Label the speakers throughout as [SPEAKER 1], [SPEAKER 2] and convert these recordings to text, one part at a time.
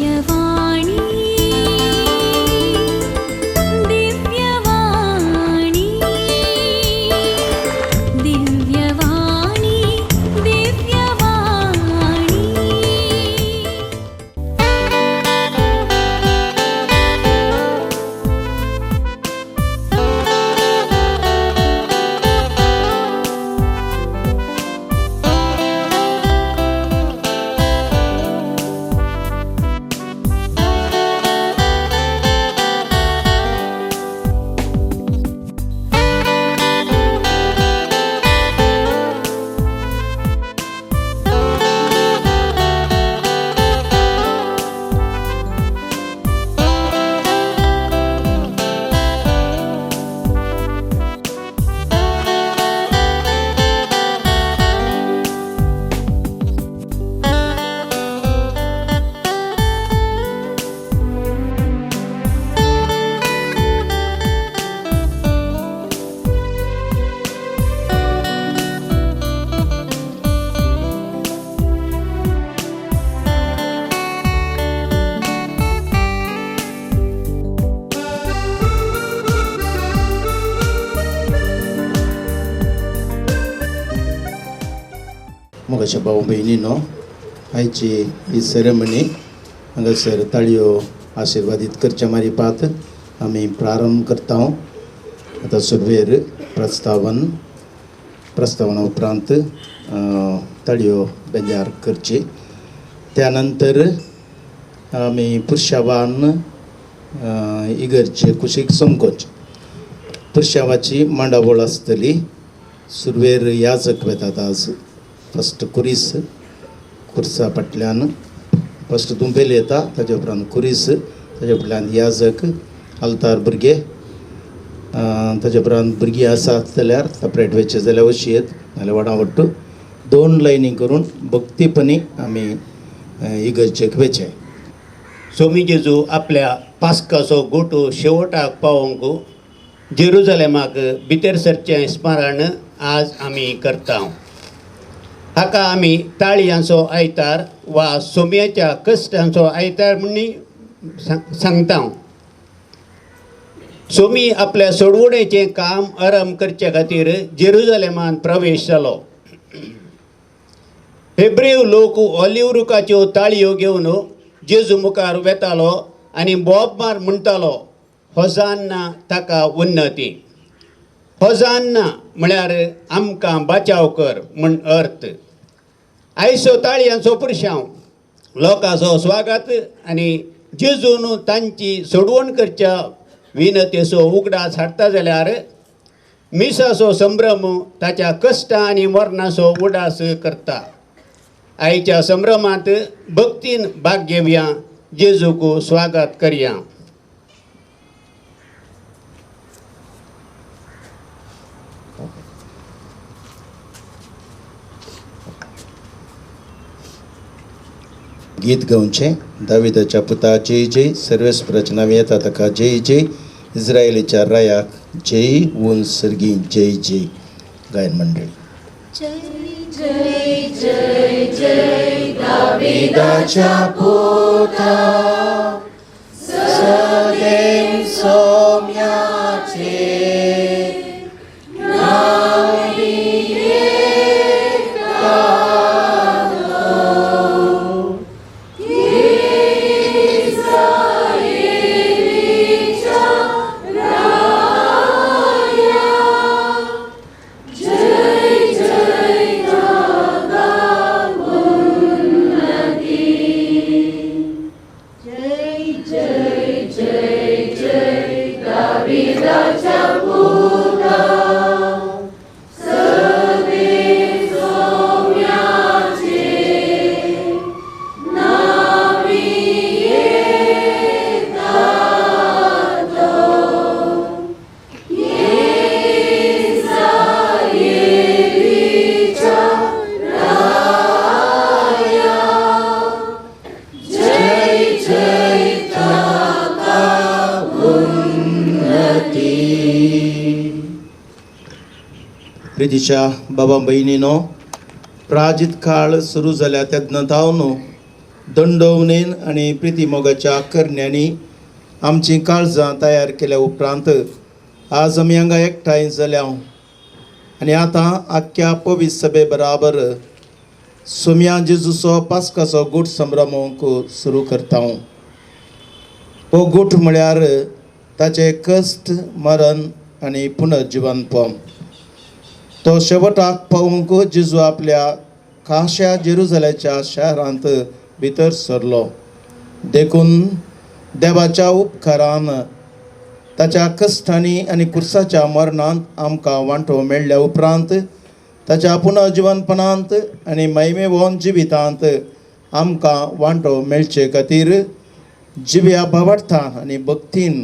[SPEAKER 1] दिव्यवाणी, दिव्यवाणी, दिव्यवाणी, दिव्यवाणी.
[SPEAKER 2] मोगाच्या भाव भयणीनो, आयची ही सेरेमनी हांगासर ताळयो आशिर्वादीत करच्या मारिपात आमी प्रारंभ करता. आतां सुरवेर प्रस्तावन, प्रस्तावना उपरांत ताळयो बेजार करची. त्या नंतर आमी पुरशावान इगर्जे कुशीक समकोच पुरशावाची मांडावळ आसतली. सुरवेर याजक वेतात आज फस्ट कुरीस, खुर्सा फाटल्यान फस्ट दुंबेल येता, ताजे उपरांत कुरीस, ताजे फाटल्यान याजक, आल्तार भुरगे, ताजे उपरांत भुरगीं आसात जाल्यार सेपरेट वयचें जाल्यार वशी येत, नाल्यार वाडा वट्टू दोन लायनी करून भक्तीपणी आमी इगर्जेक वयचें.
[SPEAKER 3] सोमी जेजू आपल्या पास्काचो गोटो शेवटाक पावोवंक जेरुजलेमाक भितर सरचें स्मरण आज आमी करता. हाका आमी ताळयांचो आयतार वा सोम्याच्या कश्टांचो आयतार म्हूण सांगता. सोमी आपल्या सोडवणेचें काम आरंभ करचे खातीर जेरुजलेमान प्रवेश जालो. हेब्रेव लोक ऑलिव रुखाच्यो ताळयो घेवन जेजू मुखार वेतालो आनी बोब मार म्हणटालो, होजान्ना ताका उन्नती, होजान्ना म्हळ्यार आमकां बाचाव कर म्हण अर्थ. आयसो ताळयांचो पुरशांव लोकांचो स्वागत आनी जेजून तांची सोडवण करच्या विनतेचो उगडास हाडटा जाल्यार मिसाचो संभ्रम ताच्या कश्टां आनी मरणाचो उडास करता. आयच्या संभ्रमांत भक्तीन भाग घेवया, जेजूक स्वागत करया.
[SPEAKER 2] गीत गावचें दाविदाच्या पुता जय जय, सर्वेस्पराच्या नांवान येता ताका जय जय, इस्रायलीच्या रायाक जय, उन सर्गी जय जय. गायन मंडळी.
[SPEAKER 1] जय जय जय जय
[SPEAKER 2] दाविदाच्या पुता सदैव सोम्याचे प्रितीच्या बाबा भयणीनो, प्राजित काळ सुरू जाल्या तेन्ना जावन दंडोवणेन आनी प्रिती मोगाच्या करण्यांनी आमचीं काळजां तयार केल्या उपरांत आज आमी हांगा एकठांय जाल्या आनी आतां आख्ख्या पवित्र सभे बराबर सोम्या जेजूचो पास्काचो गूट संभ्रमूंक सुरू करता. हो गूट म्हळ्यार ताचें कश्ट, मरण आनी पुनर्जिवनपण. तो शेवटाक पावूंक जेजू आपल्या खाशा जेरुजल्याच्या शारांत भितर सरलो. देखून देवाच्या उपकारान ताच्या कश्टांनी आनी कुर्साच्या मरणांत आमकां वांटो मेळ्ळ्या उपरांत ताच्या पुनर्जिवनपणांत आनी महिमेवन जिवितांत आमकां वांटो मेळचे खातीर जिव्या भावार्थान आनी भक्तीन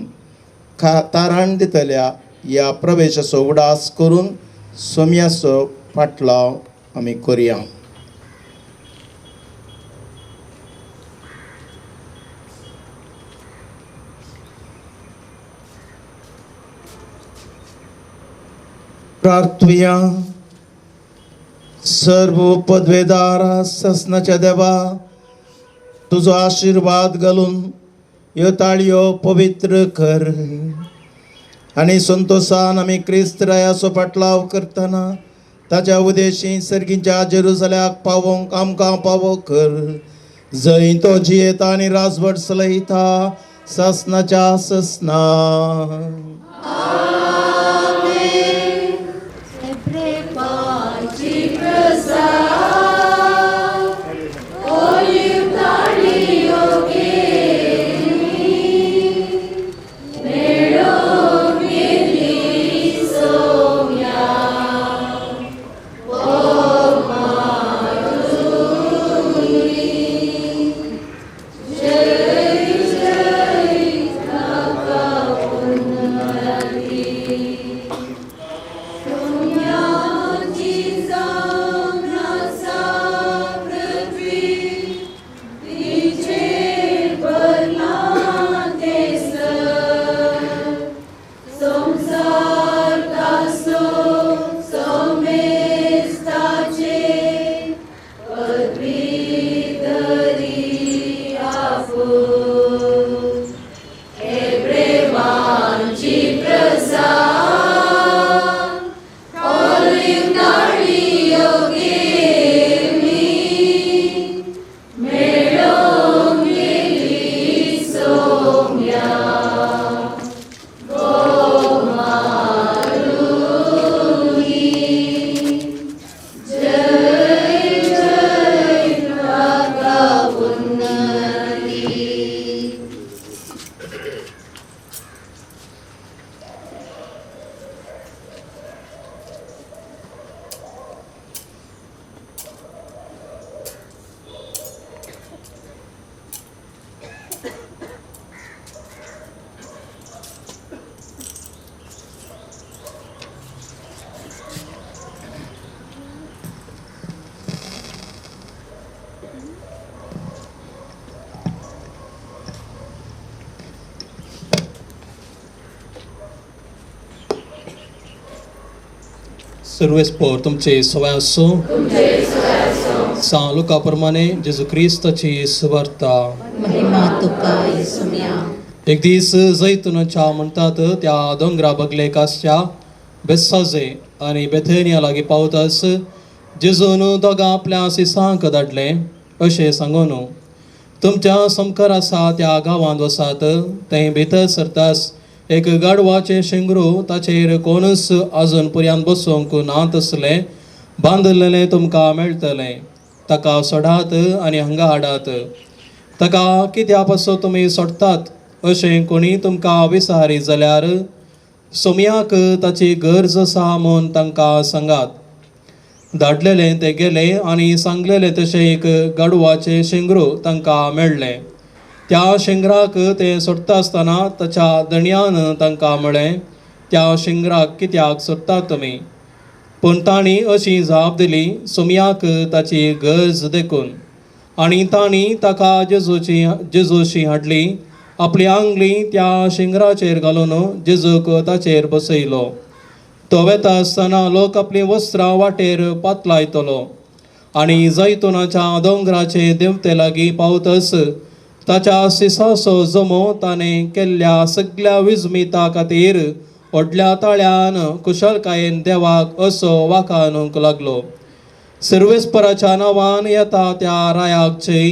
[SPEAKER 2] तारण दितल्या ह्या प्रवेशाचो उडास करून सोम्याचो फाटलाव आमी करुया. प्रार्थुया. सर्व पदवेदार ससनाच्या देवा, तुजो आशिर्वाद घालून ह्यो ताळयो पवित्र कर आनी संतोसान आमी क्रिस्त रायाचो फाटलाव करतना ताच्या उदेशी सर्गीच्या जेरुजल्याक पावोवंक आमकां पावो कर, जंय तो जियेता आनी राजवट चलयता ससनाच्या ससना.
[SPEAKER 4] सर्वेस्पोर तुमचे सवय आसूं. सान लुका प्रमाणे जेजू क्रिस्ताची सुवार्ता. एक दीस जैतूनाच्या म्हणटात त्या दोंगरा बगलेक आसच्या बेसाजे आनी बेथेनिया लागीं पावतास जेजून दोगां आपल्या सिसांक धाडलें अशें सांगून, तुमच्या समकार आसा त्या गांवांत वसात, थंय भितर सरतास एक गाडवाचें शेंगरू ताचेर कोणूच आजून पर्यंत बसोवंक ना तसलें बांदिल्लें तुमकां मेळटलें. ताका सोडात आनी हांगा हाडात. ताका कित्या पासून तुमी सोडटात अशें कोणी तुमकां विचारी जाल्यार सोमयाक ताची गरज आसा म्हूण तांकां सांगात. धाडलेलें ते गेले आनी सांगलेलें तशें एक गाडवाचें शेंगरू तांकां मेळ्ळें. त्या शेंगराक ते सोडटा आसतना ताच्या दणयान तांकां म्हळें, त्या शेंगराक कित्याक सोडटात तुमी? पूण तांणी अशी जाप दिली, सोमयाक ताची गरज देखून. आनी तांणी ताका जेजूशी हाडली. आपली आंगली त्या शेंगराचेर घालून जेजूक ताचेर बसयलो. तो वेता आसतना लोक आपलीं वस्त्रां वाटेर पातलायतलो. आनी जैतुनाच्या दोंगराचे देवते लागीं पावतस ताच्या सिसाचो जमो ताणें केल्ल्या सगल्या विजमिता खातीर व्हडल्या ताळ्यान कुशलकायेन देवाक असो वाखाणूंक लागलो. सर्वेस्पराच्या नांवान येता त्या रायाक जय,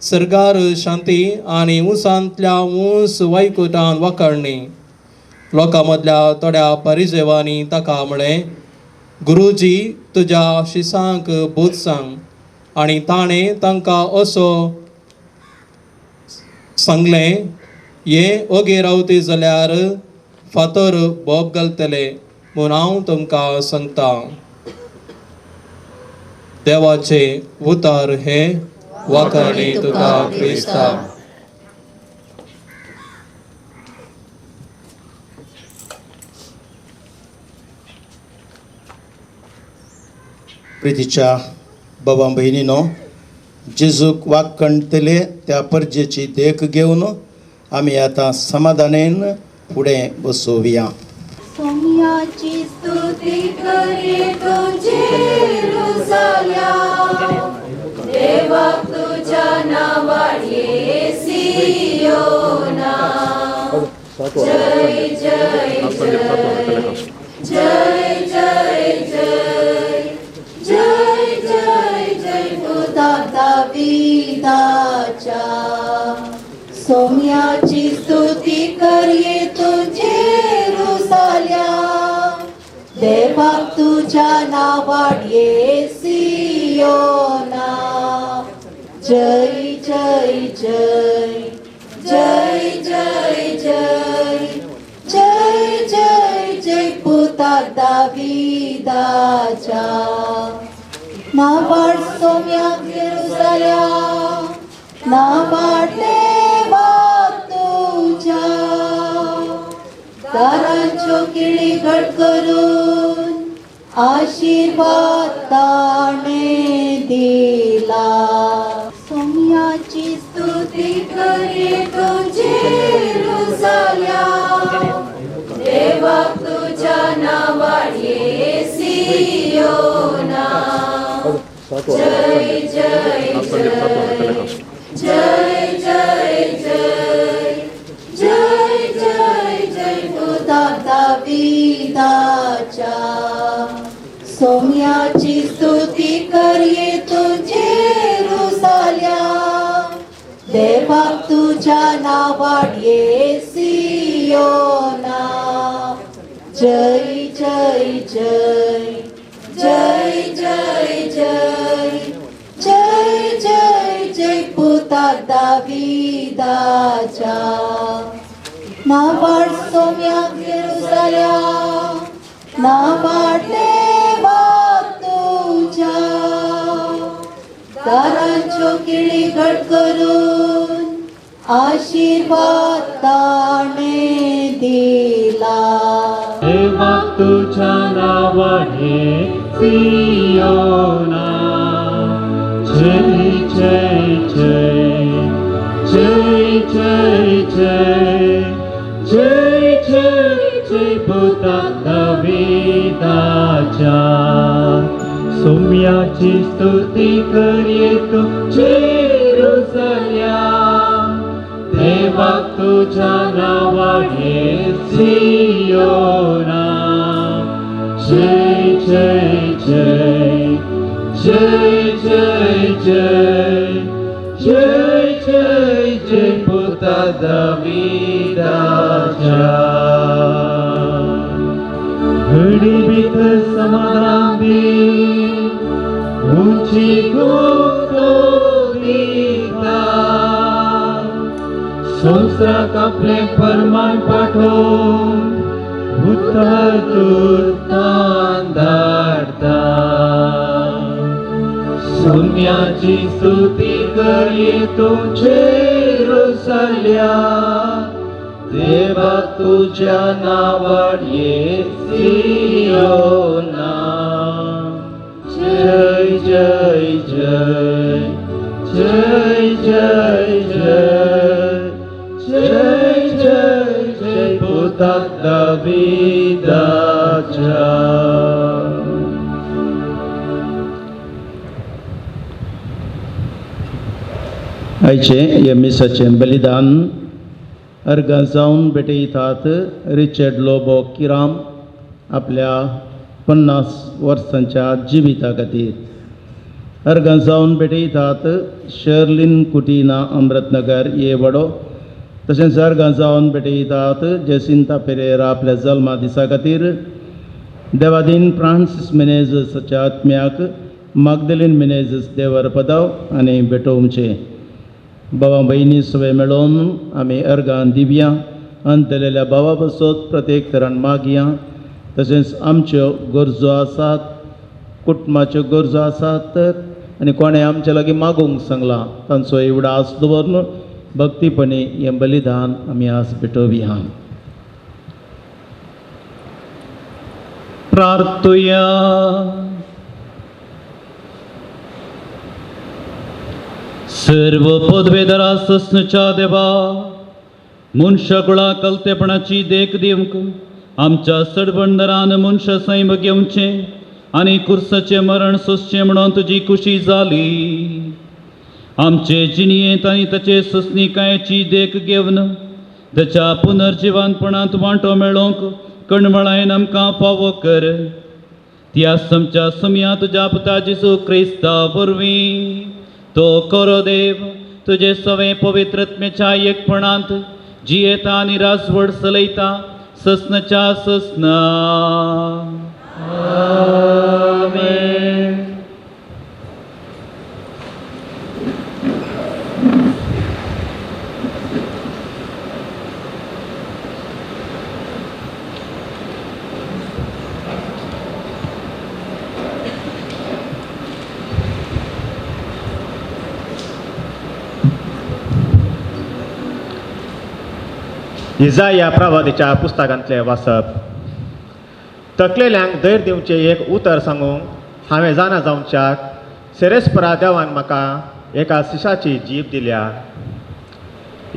[SPEAKER 4] सर्गार शांती आनी उंचांतल्या उंच वैकुटान वाखाणणी. लोकां मदल्या थोड्या परिजेवांनी ताका म्हळें, गुरुजी तुज्या शिसांक बोध सांग. आनी ताणें तांकां असो सांगलें, हे ओगे रावती जाल्यार फातर बोब घालतले म्हूण हांव तुमकां सांगता. देवाचे उतार हे वाखाणी तुका क्रिस्ता.
[SPEAKER 2] प्रितीच्या बाबा भयणीनो, जेजूक वागकणटले त्या परजेची देख घेवन आमी आतां समाधानेन फुडें बसोवया.
[SPEAKER 1] सोम्याची स्तुती करे तुझे रुसाल्या, देवा तुझ्या नावाडये सियोना. जय जय जय जय जय जय जय जय जय पुता दावीदाच्या. सोम्याची स्तुती करये तुझे रुसाल्या, देवाक तुझ्या नावाडये सियोना. जय जय जय जय जय जय जय जय जय पुता दावीदाच्या. नावाड सोम्याक जेरुसाल्या, नावाड देवा तुझ्या. दारांच्यो किळी घट करून आशीर्वाद ताणें दिला. सोम्याची स्तुती करे तुझे रुसाल्या, देवा तुझ्या नावाडये सियोना. जय जय जय जय जय जय जय जय जय पुता दावीदाच्या. सोम्याची स्तुती करये तुझे रुसाल्या, देवाक तुझ्या नावाडये सियोना. जय जय जय जय जय जय जय जय जय पुता दावीदाच्या. नावाड सोम्याक जेरुसाल्या, नावाड देवा तुझ्या. दारांच्यो किळी घट करून आशीर्वाद ताणें दिला.
[SPEAKER 5] देवा तुझ्या नावाने सियोना. जय जय जय जय जय जय जय जय जय पुता दावीदाच्या. सोम्याची स्तुती करये तू जेरुसल्या, देवा तुझ्या नावाने सियोना. जय जय जय जय जय जय जय जय जय पुता दावीदाच्या. घडी भितर समाधान दी, उंची गुंतो दिता. संवसाराक आपलें परमाण पाठोवन उतर दुतान धाडता. सोम्याची स्तुती करये तुझे रुसल्या, देवा तुझ्या नावाडये सियोना. जय जय जय जय जय जय जय जय जय पुता दावीदाच्या.
[SPEAKER 2] आयचें हें मिसाचें बलिदान अर्गां जावन भेटयतात रिचर्ड लोबो किराम आपल्या 50 वर्सांच्या जिविता खातीर. अर्गां जावन भेटयतात शर्लिन कुटिना अमृतनगर ये वडो. तशेंच अर्गां जावन भेटयतात जेसिंता पेरेरा आपल्या जल्मा दिसा खातीर. देवादीन फ्रांसीस मिनेजसाच्या आत्म्याक मागदलीन मिनेजस देवर पदाव आनी भेटोवचें. बाबा भयणी सगळे मेळोवन आमी अर्गां दिवया अंतलेल्या बाबा बसत प्रत्येक तरान मागया. तशेंच आमच्यो गरजो आसात, कुटुंबाच्यो गरजो आसात आनी कोणें आमचे लागीं मागूंक सांगलां तांचो एवडो आस दवरून भक्तीपणी हें बलिदान आमी आज भेटोवया.
[SPEAKER 5] प्रार्थुया. सर्व पदवेदारा सस्नच्या देवा, मनशाकुळा कलतेपणाची देख दिवंक आमच्या सडबंदरान मनशा सैम घेवचें आनी कुर्साचें मरण सोंसचें म्हणून तुजी खुशी जाली. आमचे जिणयेंत आनी ताचे सोंसणीकायेची देख घेवन ताच्या पुनर्जिवानपणांत वांटो मेळोवंक कणमळायन आमकां फावो कर. त्या आमच्या समया तुज्या पुता जेजू क्रिस्ता वरवीं तो करो देव तुजे सवें पवित्रत्मेच्या एकपणांत जियेता आनी राजवड चलयता सस्नच्या सस्ना.
[SPEAKER 1] आमेन.
[SPEAKER 6] इजाया प्रवादीच्या पुस्तकांतलें वाचप. तकलेल्यांक धैर्य दिवचें एक उतर सांगूंक हांवें जाणा जावच्याक सेरेस्परा देवान म्हाका एका शिशाची जीप दिल्या.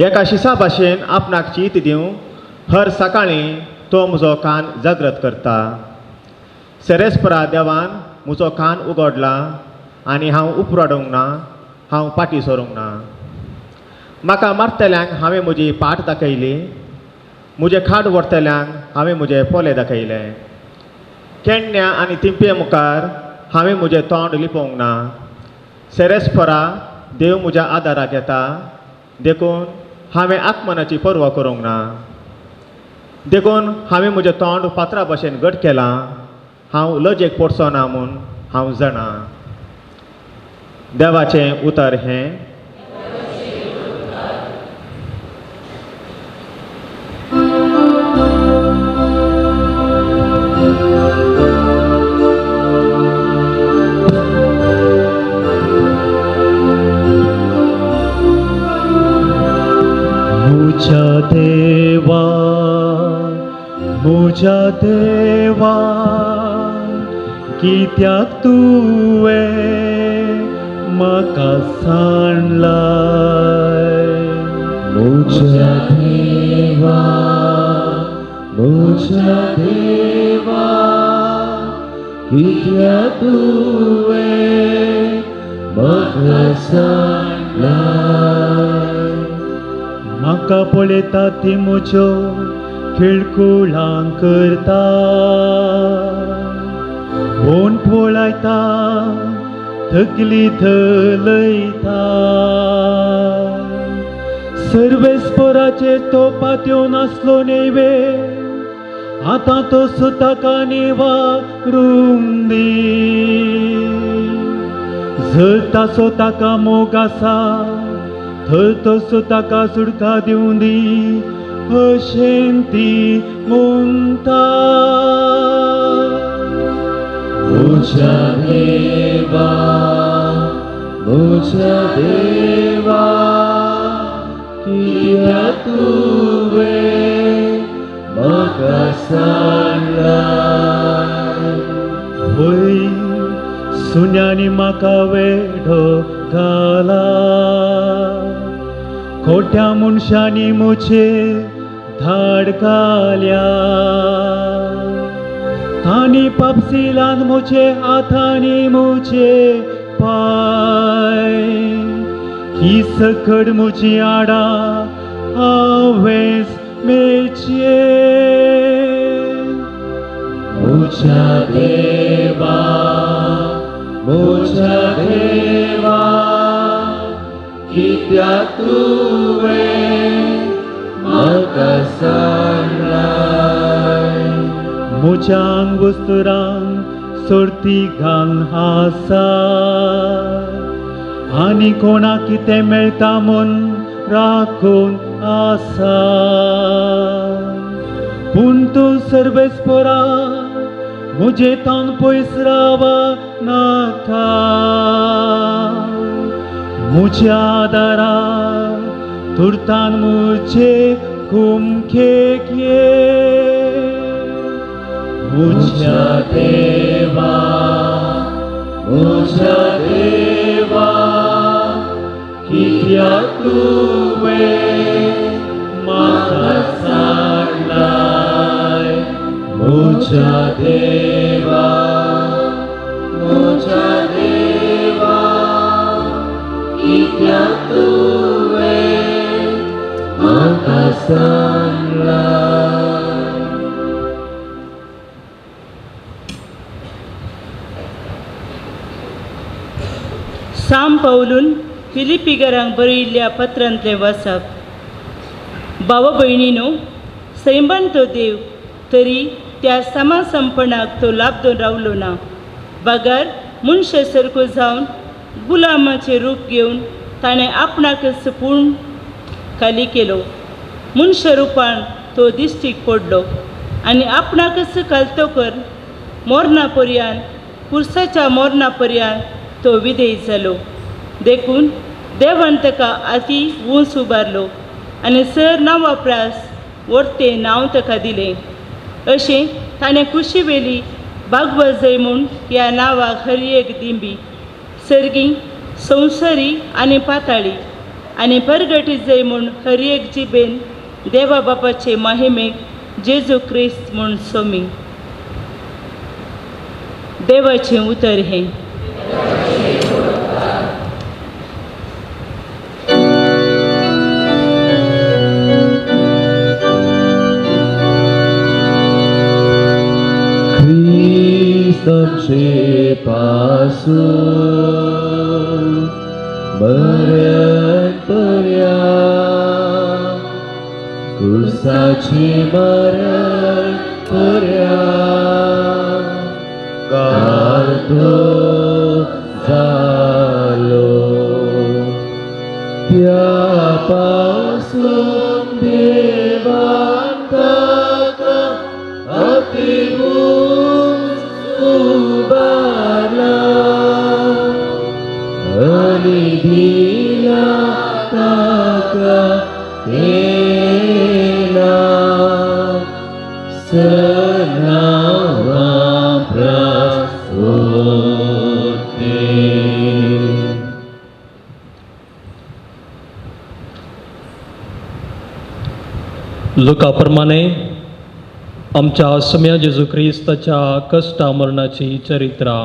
[SPEAKER 6] एका शिसा भाशेन आपणाक चीत दिवंक हर सकाळीं तो म्हजो कान जागृत करता. सेरेस्परा देवान म्हजो कान उगडला आनी हांव उपराडूंक ना, हांव फाटीं सरूंक ना. म्हाका मारतल्यांक हांवें म्हजी पाट दाखयली, म्हजें खाट व्हरतल्यांक हांवें म्हजें पोले दाखयले. केण्ण्या आनी तिंपे मुखार हांवें म्हजें तोंड लिपोवंक ना. सेरेस्परा देव म्हज्या आदाराक येता, देखून हांवें आत्मनाची पर्वा करूंक ना. देखून हांवें म्हजें तोंड फातरा भशेन घट केलां, हांव लजेक पडचो ना म्हूण हांव जाणा. देवाचें उतर हें.
[SPEAKER 5] म्हज्या देवा, म्हज्या देवा, कित्याक तुवें म्हाका सांडलाय?
[SPEAKER 1] म्हज्या देवा, म्हज्या देवा, कित्याक तुवें म्हाका सांडलाय?
[SPEAKER 5] म्हाका पळयता ती म्हज्यो खिळकुळां करता, ओंठ पळयता तकली धलयता. सर्वेस्पराचेर तो पात्यो नासलो न्हय, आतां तो सुताका निवारून दी. जर ताचो ताका मोग आसा थंय तसो ताका सुटका दिवं दी अशें ती म्हणटा.
[SPEAKER 1] म्हज्या देवा, म्हज्या देवा, कित्याक तुवें म्हाका सांडलाय?
[SPEAKER 5] वय सुन्यांनी म्हाका वेढो घाला, खोट्या मनशांनी म्हजेर धाड घाल्या. तांणी पापसिलान म्हजे हातांनी म्हजे पांय, ही सकड म्हजी आडा हांवेंच मेळचे.
[SPEAKER 1] म्हज्या देवा म्हज्या देवा कित्याक तुवें म्हाका सांगलाय.
[SPEAKER 5] म्हज्या आंगवस्तरांक सोर्ती घाल आसा आनी कोणाक कितें मेळटा म्हूण राखून आसा. पूण तूं सर्वेस्परा म्हजे तावन पयस रावा नाका. म्हज्या आदारा तुर्तान म्हजे कुमखेक ये.
[SPEAKER 1] म्हज्या देवा म्हज्या देवा कित्याक तुवें म्हाका सांगलाय. म्हज्या देवा म्हज्या देवा कित्याक तुवें म्हाका सांगलाय.
[SPEAKER 7] साम पावलून फिलिपिगरांक बरयिल्ल्या पत्रांतलें वाचप. भाव भयणीनो, सैमान तो देव तरी त्या समासंपणाक तो लाबदून रावलो ना, बगर मनशा सारको जावन गुलामाचें रूप घेवन ताणें आपणाकच पूर्ण खाली केलो. मनशा रुपान तो दिश्टीक पडलो आनी आपणाकच खालतो कर मोरना पर्यान पुरसाच्या मोरना पर्यान तो विधेय जालो. देखून देवान ताका आती उंच उबारलो आनी सर नांवा प्रास वरतें नांव ताका दिलें. अशें ताणें कुशीवेली बागवजय म्हूण ह्या नांवाक हर एक दिंबी सर्गी संवसारी आनी पाताळी आनी परगटी जय म्हूण हर एक जिबेन देवा बापाचे माहिमेक जेजू क्रिस्त म्हूण सोमी. देवाचें उतर हें.
[SPEAKER 1] क्रिस्ताचे पासून मरण पर्यां क्रुसाचे मरण पर्यां कार्तो जालो. त्या पासून देवान ताका अति उंच उबारला आनी दिला ताका तें नांव सनावा प्रस्तुते.
[SPEAKER 4] लुका प्रमाणे आमच्या सम्या जेजू क्रिस्ताच्या कश्टा मरणाची चरित्रा.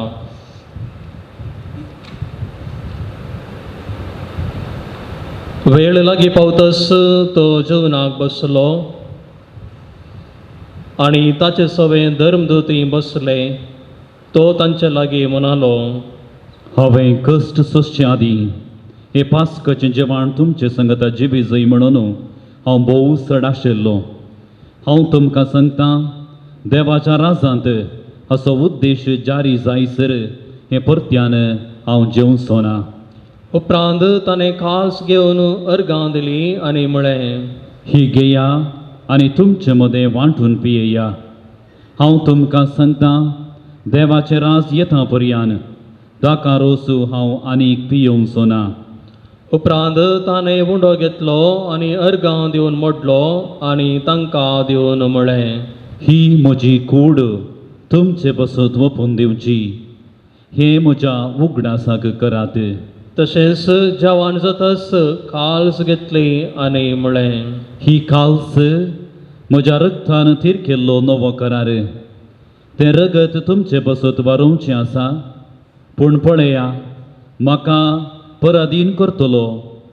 [SPEAKER 4] वेळ लागीं पावतस तो जेवणाक बसलो आनी ताचे सवे धर्मदूती बसले. तो तांचे लागीं म्हणालो,
[SPEAKER 5] हांवें कश्ट सोंसचे आदीं हें पास्काचें जेवण तुमचे संगता जिबी जय म्हणून हांव भोव चड आशिल्लो. हांव तुमकां सांगता, देवाच्या राजांत असो उद्देश जारी जायसर हें परत्यान हांव जेवचो ना.
[SPEAKER 4] उपरांत ताणें कास घेवन अर्गां दिली आनी म्हळें,
[SPEAKER 5] ही घेया आनी तुमचे मदें वांटून पियेया. हांव तुमकां सांगता, देवाचें राज येता पर्यान ताका रोसू हांव आनीक पियोवचो ना.
[SPEAKER 4] उपरांत ताणें उंडो घेतलो आनी अर्गां दिवन मोडलो आनी तांकां दिवन म्हळें,
[SPEAKER 5] ही म्हजी कूड तुमचे पासत वपून दिवची, हें म्हज्या उगडासाक करात.
[SPEAKER 4] तशेंच जेवण जातच काल्स घेतली आनी म्हळें,
[SPEAKER 5] ही काल्स म्हज्या रगतान थीर केल्लो नवो करार, तें रगत तुमचे पासत वारोवचें आसा. पूण पळया, म्हाका पराधीन करतलो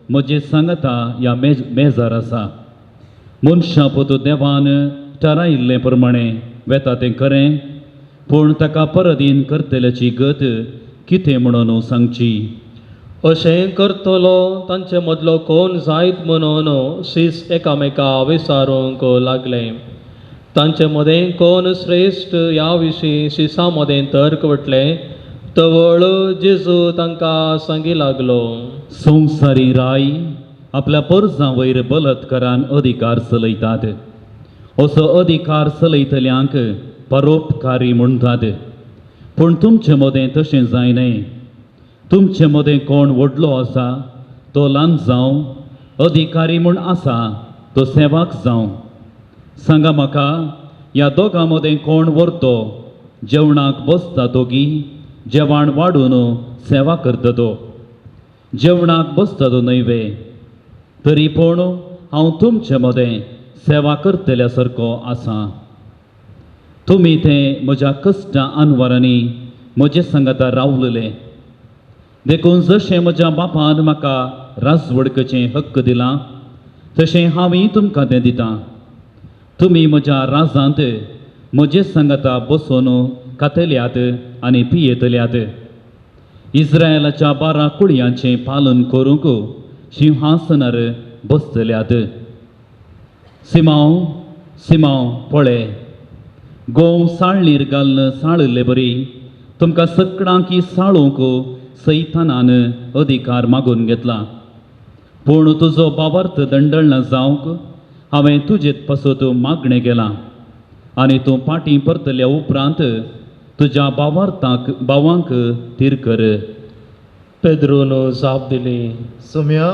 [SPEAKER 5] म्हजे सांगता ह्या मेजार आसा. मनशां पुत देवान थारायिल्ले प्रमाणे वेता तें खरें, पूण ताका परदीन करतल्याची गत कितें म्हणून सांगची.
[SPEAKER 4] अशें करतलो तांचे मदलो कोण जायत म्हणून शीस एकामेका विचारूंक लागले. तांचे मदें कोण श्रेश्ठ ह्या विशीं शिसां मदें तर्क वटले. तवळ जेजू तांकां सांगी लागलो,
[SPEAKER 5] संवसारी राय आपल्या पोरसां वयर बलात्कारान अधिकार चलयतात. असो अधिकार चलयतल्यांक परोपकारी म्हणटात. पूण तुमचे मदें तशें जायना. तुमचे मदें कोण व्हडलो आसा तो ल्हान जावं, अधिकारी म्हूण आसा तो सेवाक जावं. सांगा म्हाका, ह्या दोगां मदें कोण व्हरतो जेवणाक बसता दोगी जेवण वाडून सेवा करता तो जेवणाक बसता तो न्हय वे? तरी पूण हांव तुमचे मदें सेवा करतल्या सारको आसा. तुमी ते म्हज्या कश्टां अनवरांनी म्हजे सांगाता रावलेले. देखून जशें म्हज्या बापान म्हाका राजवडकेचें हक्क दिलां तशें हांवूय तुमकां तें दितां. तुमी म्हज्या राजांत म्हजे सांगाता बसून खातल्यात आनी पियेतल्यात. इस्रायलाच्या 12 कुळयांचें पालन करूंक शिंहासनार बसतल्यात. सिमांव सिमांव पळय, गोंव साळणीर घालून साळिल्ले बरी तुमकां सगळ्यांकी साळूंक सैतानान अधिकार मागून घेतला. पूण तुजो बाबार्थ दंडळना जावंक हांवें तुजे पासत मागणें केलां आनी तूं पाटी परतल्या उपरांत तुज्या बावार्थाक भावांक थीर कर.
[SPEAKER 4] पेद्रून जाप दिली,
[SPEAKER 1] सोम्या,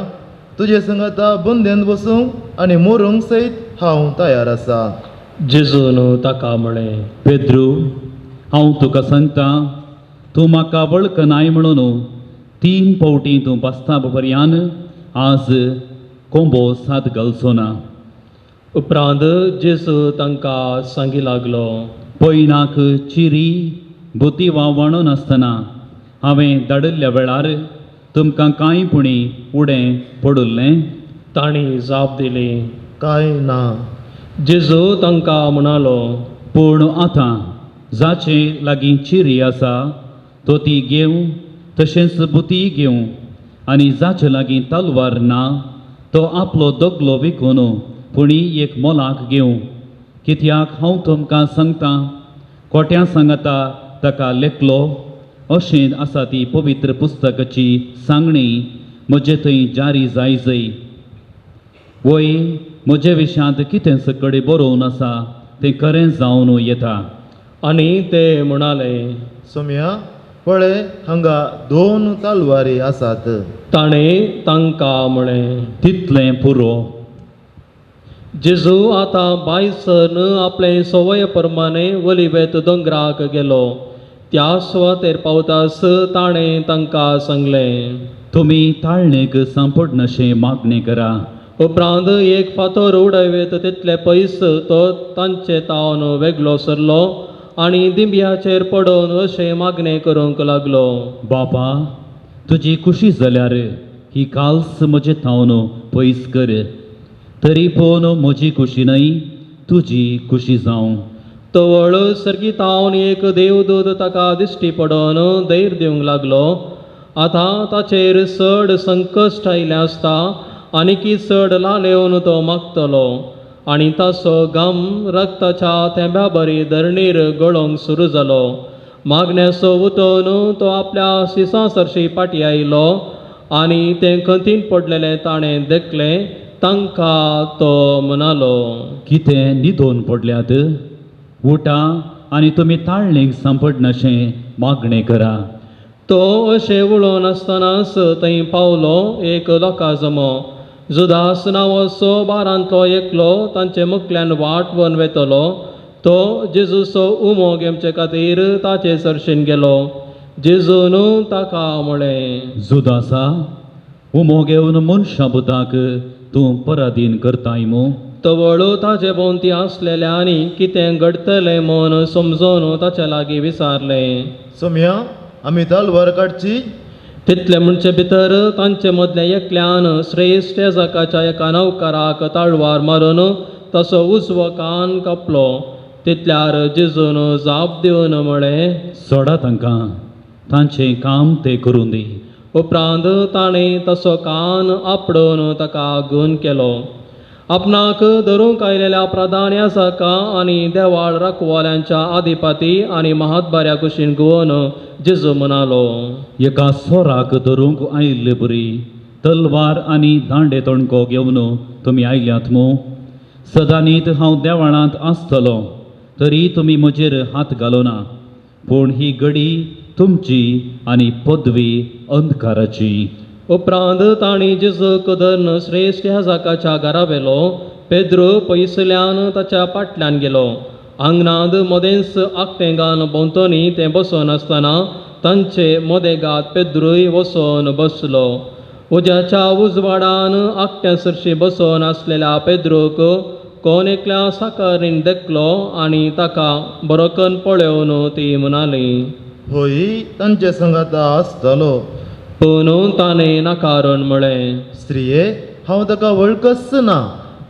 [SPEAKER 1] तुजे संगता बंदेन बसूंक आनी मोरूंक सयत हांव तयार आसा.
[SPEAKER 4] जेजून ताका म्हळें,
[SPEAKER 5] पेद्रू, हांव तुका सांगता, तूं म्हाका वळखनाय म्हणून 3 फावटी तूं बसता पर्यान आज कोंबो साद घालचो ना.
[SPEAKER 4] उपरांत जेजू तांकां सांगी लागलो,
[SPEAKER 5] पयणाक चिरी बुती वावणून आसतना हांवें धाडिल्ल्या वेळार तुमकां कांय पुणी उडें पडिल्लें?
[SPEAKER 4] तांणी जाप दिली,
[SPEAKER 1] कांय ना.
[SPEAKER 4] जेजू तांकां म्हणालो,
[SPEAKER 5] पूण आतां जाचे लागीं चिरी आसा तो ती घेवं, तशेंच बुतीय घेवं, आनी जाचे लागीं तलवार ना तो आपलो दगलो विकून पुणी एक मोलाक घेवं. कित्याक हांव तुमकां सांगता, कोट्यां सांगता ताका लेखलो अशें आसा ती पवित्र पुस्तकाची सांगणी म्हजे थंय जारी जाय जय. वय म्हजे विशयांत कितें सकडे बरोवन आसा तें खरें जावन येता.
[SPEAKER 4] आनी ते म्हणाले,
[SPEAKER 1] सोम्या, पळय हांगा 2 तलवारी आसात.
[SPEAKER 4] ताणें तांकां म्हळें,
[SPEAKER 5] तितलें पुरो.
[SPEAKER 4] जेजू आतां बायसन आपले संवय प्रमाणे वलिवेत दोंगराक गेलो. त्या सुवातेर पावतास ताणें तांकां सांगलें,
[SPEAKER 5] तुमी ताळणेक सांपडनाशें मागणें करा.
[SPEAKER 4] उपरांत एक फातर उडयत तितले पयस तो तांचे तावन वेगळो सरलो आनी दिंब्याचेर पडून अशें मागणें करूंक लागलो,
[SPEAKER 5] बापा, तुजी खुशी जाल्यार ही काल्स म्हजे थावन पयस कर, तरी पूण म्हजी खुशी न्हय तुजी खुशी जावं.
[SPEAKER 4] तवळ सर्गीतावन एक देवदूत ताका दिश्टी पडून धैर्य दिवंक लागलो. आतां ताचेर चड संकश्ट आयिल्लें आसता आनीकी चड लालेवन तो मागतलो आनी ताचो गम रक्ताच्या थेंब्या बरी धरणीर गळोवंक सुरू जालो. मागण्याचो उठोवन तो आपल्या शिसां सरशी फाटीं आयलो आनी तें खंतीन पडलेलें ताणें देखलें. तांकां तो म्हणालो,
[SPEAKER 5] कितें न्हिदोन पडल्यात? उठा आनी तुमी ताळणेक सांपडनाशें मागणें करा.
[SPEAKER 4] तो अशें उलोवन आसतनाच थंय पावलो एक लोकां जमो. जुदास नांवाचो बारांतलो एकलो तांचे मुखल्यान वाट वन वेतलो. तो जेजूचो उमो घेवचे खातीर ताचे सरशीन गेलो. जेजून ताका म्हळें,
[SPEAKER 5] जुदासा, उमो घेवन मनशां पुताक तूं परादीन करताय मू?
[SPEAKER 4] तवळ ताजे भोंवती आसलेल्यांनी कितें घडटलें म्हूण समजून ताचे लागीं विचारलें,
[SPEAKER 1] सोम्या, आमी तलवार काडची?
[SPEAKER 4] तितले म्हणचे भितर तांचे मदल्या एकल्यान श्रेश्ठ याजकाच्या एका नवकाराक ताळवार मारून तसो उजवो कान कापलो. तितल्यार जेजून जाप दिवन म्हळें,
[SPEAKER 5] सोडा तांकां, तांचें काम ते करूं दी.
[SPEAKER 4] उपरांत ताणें तसो कान आपडोवन ताका गूण केलो. आपणाक धरूंक आयलेल्या प्रधान याजका आनी देवाळ राखवाल्यांच्या आधिपाती आनी महातबाऱ्या कुशीन गुवोन जेजू म्हणालो,
[SPEAKER 5] एका सोराक धरूंक आयिल्ले बरी तलवार आनी दांडे तोणको घेवन तुमी आयल्यात मू? सदांनीत हांव देवाळांत आसतलो तरी तुमी म्हजेर हात घालोना, पूण ही घडी तुमची आनी पदवी अंधकाराची.
[SPEAKER 4] उपरांत तांणी जेजूक धरून श्रेश्ठ याजकाच्या घरा व्हेलो. पेद्रू पयसुल्यान ताच्या फाटल्यान गेलो. आंगणांत मदेंच आकटें घालून भोंवतणी तें बसून आसतना तांचे मदेगात पेद्रूय वचोन बसलो. उज्याच्या उजवाडान आकट्या सरशी बसून आसलेल्या पेद्रूक कोण एकल्या साकरीन देखलो आनी ताका बरोकन पळोवन ती म्हणाली,
[SPEAKER 1] होय तांचे संगाता आसतलो.
[SPEAKER 4] पूण ताणें नाकारण म्हळें.
[SPEAKER 1] स्त्रिये, हांव ताका वळखच ना.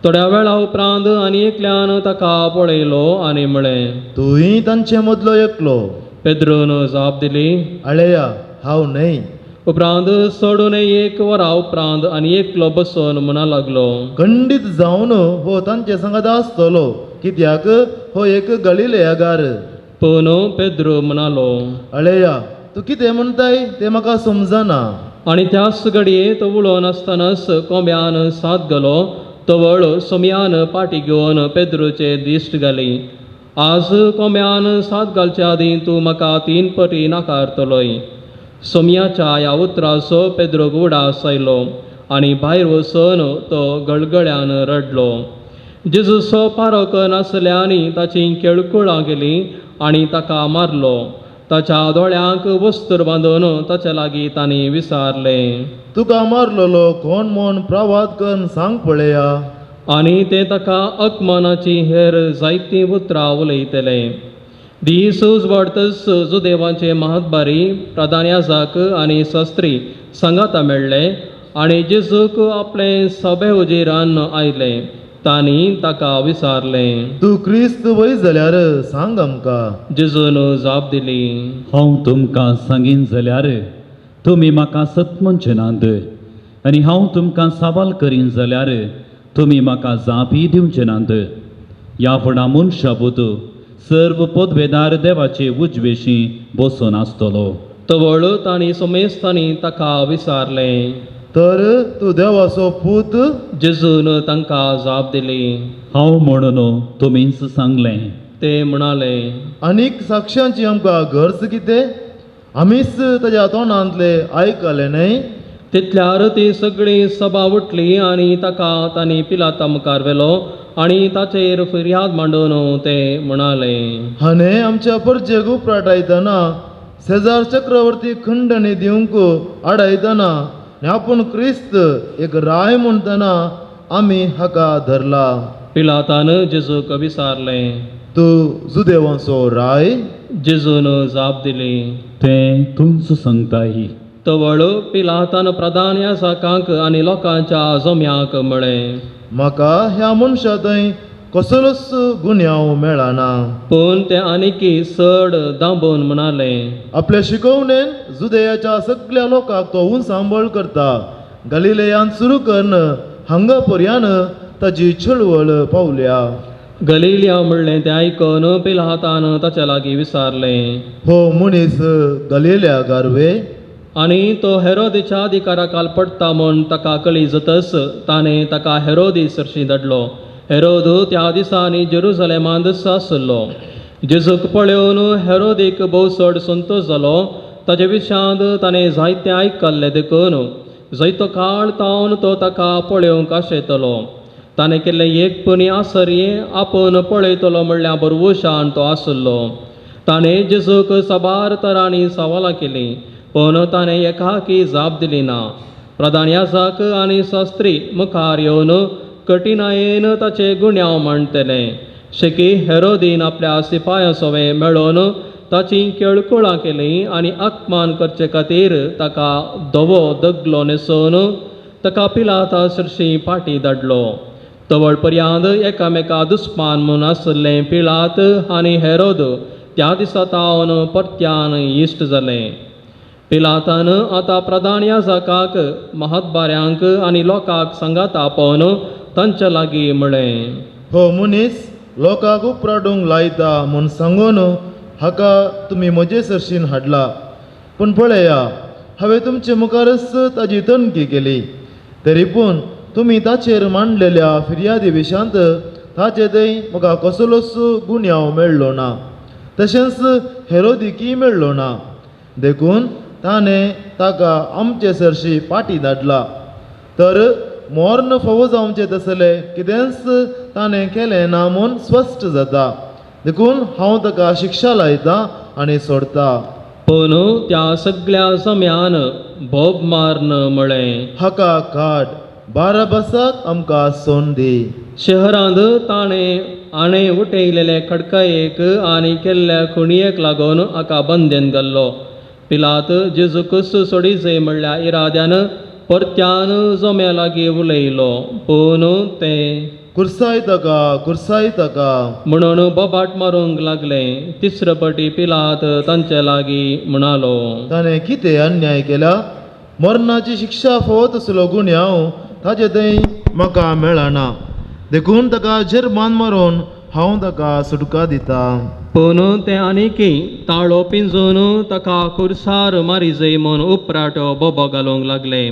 [SPEAKER 4] थोड्या वेळा उपरांत आनी एकल्यान ताका पळयलो आनी म्हळें,
[SPEAKER 1] तूंय तांचे मदलो एकलो.
[SPEAKER 4] पेद्रून जाप दिली,
[SPEAKER 1] अळेया, हांव न्हय.
[SPEAKER 4] उपरांत सोडून एक वरा उपरांत आनी एकलो बसून म्हणा लागलो,
[SPEAKER 1] खंडीत जावन हो तांचे संगात आसतलो, कित्याक हो एक गलिलेयागार.
[SPEAKER 4] पूण पेद्रू म्हणालो,
[SPEAKER 1] अळेया, तूं कितें म्हणटाय तें म्हाका समजना.
[SPEAKER 4] आनी त्याच घडये तो उलोवन आसतनाच कोंब्यान साद घालो. तवळ सोम्यान पाटी घेवन पेद्रूचे दिश्ट घाली. आज कोंब्यान साद घालचे आदीं तूं म्हाका 3 पटी नाकारतलोय. सोम्याच्या ह्या उतराचो पेद्रूक उडास आयलो आनी भायर वचून तो गळगळ्यान रडलो. जेजूचो पारोक नासल्यांनी ताची केळकुळां केली आनी ताका मारलो. ताच्या दोळ्यांक वस्त्र बांदून ताच्या लागीं तांणी विचारलें,
[SPEAKER 1] तुका मारलेलो कोण म्हूण प्रवाद करून सांग पळया.
[SPEAKER 4] आनी ते ताका अकमानाची हेर जायतीं उतरां उलयतले. दीस उजवाडतच जुदेवांचे महातबारी प्रधान याजक आनी शास्त्री सांगाता मेळ्ळे आनी जेजूक आपले सभे उजेरान आयले. तांणी ताका विचारलें,
[SPEAKER 1] तूं क्रिस्त वय जाल्यार सांग आमकां.
[SPEAKER 4] जेजून जाप दिली,
[SPEAKER 5] हांव तुमकां सांगीन जाल्यार तुमी म्हाका सत म्हणचे नात, आनी हांव तुमकां सवाल करीन जाल्यार तुमी म्हाका जापय दिवचे नात. ह्या फुडां मनशापूत सर्व पदवेदार देवाचे उजवेशी बसून आसतलो.
[SPEAKER 4] तवळ तांणी समेस्तांनी ताका विचारलें,
[SPEAKER 1] तर तूं देवाचो पूत?
[SPEAKER 4] जेजून तांकां जाप दिली,
[SPEAKER 5] हांव म्हणून तुमीच सांगलें.
[SPEAKER 4] ते म्हणाले,
[SPEAKER 1] आनीक साक्षांची आमकां गरज कितें? आमीच ताज्या तोंडांतले आयकलें न्हय?
[SPEAKER 4] तितल्यार ती सगळी सभा उठली आनी ताका तांणी पिलाता मुखार व्हेलो आनी ताचेर फिर्याद मांडून ते म्हणाले,
[SPEAKER 1] हाणें आमच्या परजेक उपराटायतना सेजार चक्रवर्ती खंडणी दिवंक आडायतना आनी आपूण क्रिस्त एक राय म्हणटना आमी हाका धरला.
[SPEAKER 4] पिलातान जेजूक विचारलें,
[SPEAKER 1] तूं जुदेवांचो राय?
[SPEAKER 4] जेजून जाप दिली,
[SPEAKER 5] तें तूंच सांगताय.
[SPEAKER 4] तवळ पिलातान प्रधान याजकांक आनी लोकांच्या जम्याक म्हळें,
[SPEAKER 1] म्हाका ह्या मनशा थंय कसलोच गुन्यांव मेळना.
[SPEAKER 4] पूण ते आनीकी चड दांबून म्हणाले,
[SPEAKER 1] आपले शिकवणेन जुदेयाच्या सगल्या लोकांक तो उंचांबळ करता. गलिलेयान सुरू करून हांगा पर्यान ताजी चळवळ पावल्या.
[SPEAKER 4] गलिलिया म्हणलें तें आयकून पिलातान ताच्या लागीं विचारलें,
[SPEAKER 1] हो मनीस गलिल्या गारवे?
[SPEAKER 4] आनी तो हेरोदीच्या अधिकाराखाल पडटा म्हूण ताका कळी जातच ताणें ताका हेरोदी सरशी धाडलो. हेरोद त्या दिसांनी जेरुजलेमांत आसलो. जेजूक पळोवन हेरोदीक भोव चड संतोश जालो. ताचे विशांत ताणें जायतें आयकल्लें देखून जायतो काळ तावन तो ताका पळोवंक आशेतलो. ताणें केल्लें एक पुणी आसरी आपूण पळयतलो म्हणल्यार बरवशान तो आसलो. ताणें जेजूक साबार तरांनी सवालां केलीं, पूण ताणें एकाकी जाप दिली ना. प्रधान याजक आनी शास्त्री मुखार येवन कठिणायेन ताचे गुन्यांव मांडटले. शेकी हेरोदीन आपल्या सिपायां सवें मेळोवन ताची केळकुळां केली आनी अपमान करचे खातीर ताका धवो दगलो न्हेसोवन ताका पिलाता सरशी पाटी धाडलो. तवळ पर्यांत एकामेका दुस्मान म्हूण आसलें पिलात आनी हेरोद त्या दिसा तावन परत्यान इश्ट जालें. पिलातान आतां प्रधान याजकाक महातबाऱ्यांक आनी लोकांक सांगात आपोवन तांच्या लागीं म्हळें,
[SPEAKER 1] हो मनीस लोकांक उपराडूंक लायता म्हूण सांगून हाका तुमी म्हजे सरशीन हाडला, पूण पळया हांवें तुमचे मुखारच ताजी तणकी केली, तरी पूण तुमी ताचेर मांडलेल्या फिर्यादी विशांत ताचे थंय म्हाका कसलोच गुन्यांव मेळ्ळो ना, तशेंच हेरोदिकीय मेळ्ळो ना, देखून ताणें ताका आमचे सरशी पाटी धाडला. तर मर्ण फावो जावचें तसलें कितेंच ताणें केलें ना म्हूण स्पश्ट जाता, देखून हांव ताका शिक्षा लायतां आनी सोडता.
[SPEAKER 4] पूण त्या सगळ्या जम्यान बोब मारन म्हळें,
[SPEAKER 1] हाका काड, बाराबासाक आमकां सोन दी.
[SPEAKER 4] शहरांत ताणें आणें उठयलेले खडकायेक आनी केल्ल्या खुणयेक लागून हाका बंदेन घाल्लो. पिलात जेजूकच सोडी जाय म्हणल्या इराद्यान परत्यान जम्या लागीं उलयलो, पूण ते
[SPEAKER 1] कुर्साय ताका, कुर्साय ताका
[SPEAKER 4] म्हणून बोबाट मारूंक लागले. तिसरे पटी पिलात तांचे लागीं म्हणालो,
[SPEAKER 1] ताणें कितें अन्याय केला? मरणाची शिक्षा फावो तसलो गुन्यांव ताचे थंय म्हाका मेळना, देखून ताका जेरमान मारून हांव ताका सुटका दिता.
[SPEAKER 4] पूण ते आनीकी ताळो पिंजून ताका कुर्सार मारी जाय म्हूण उपराटो बोबो घालूंक लागले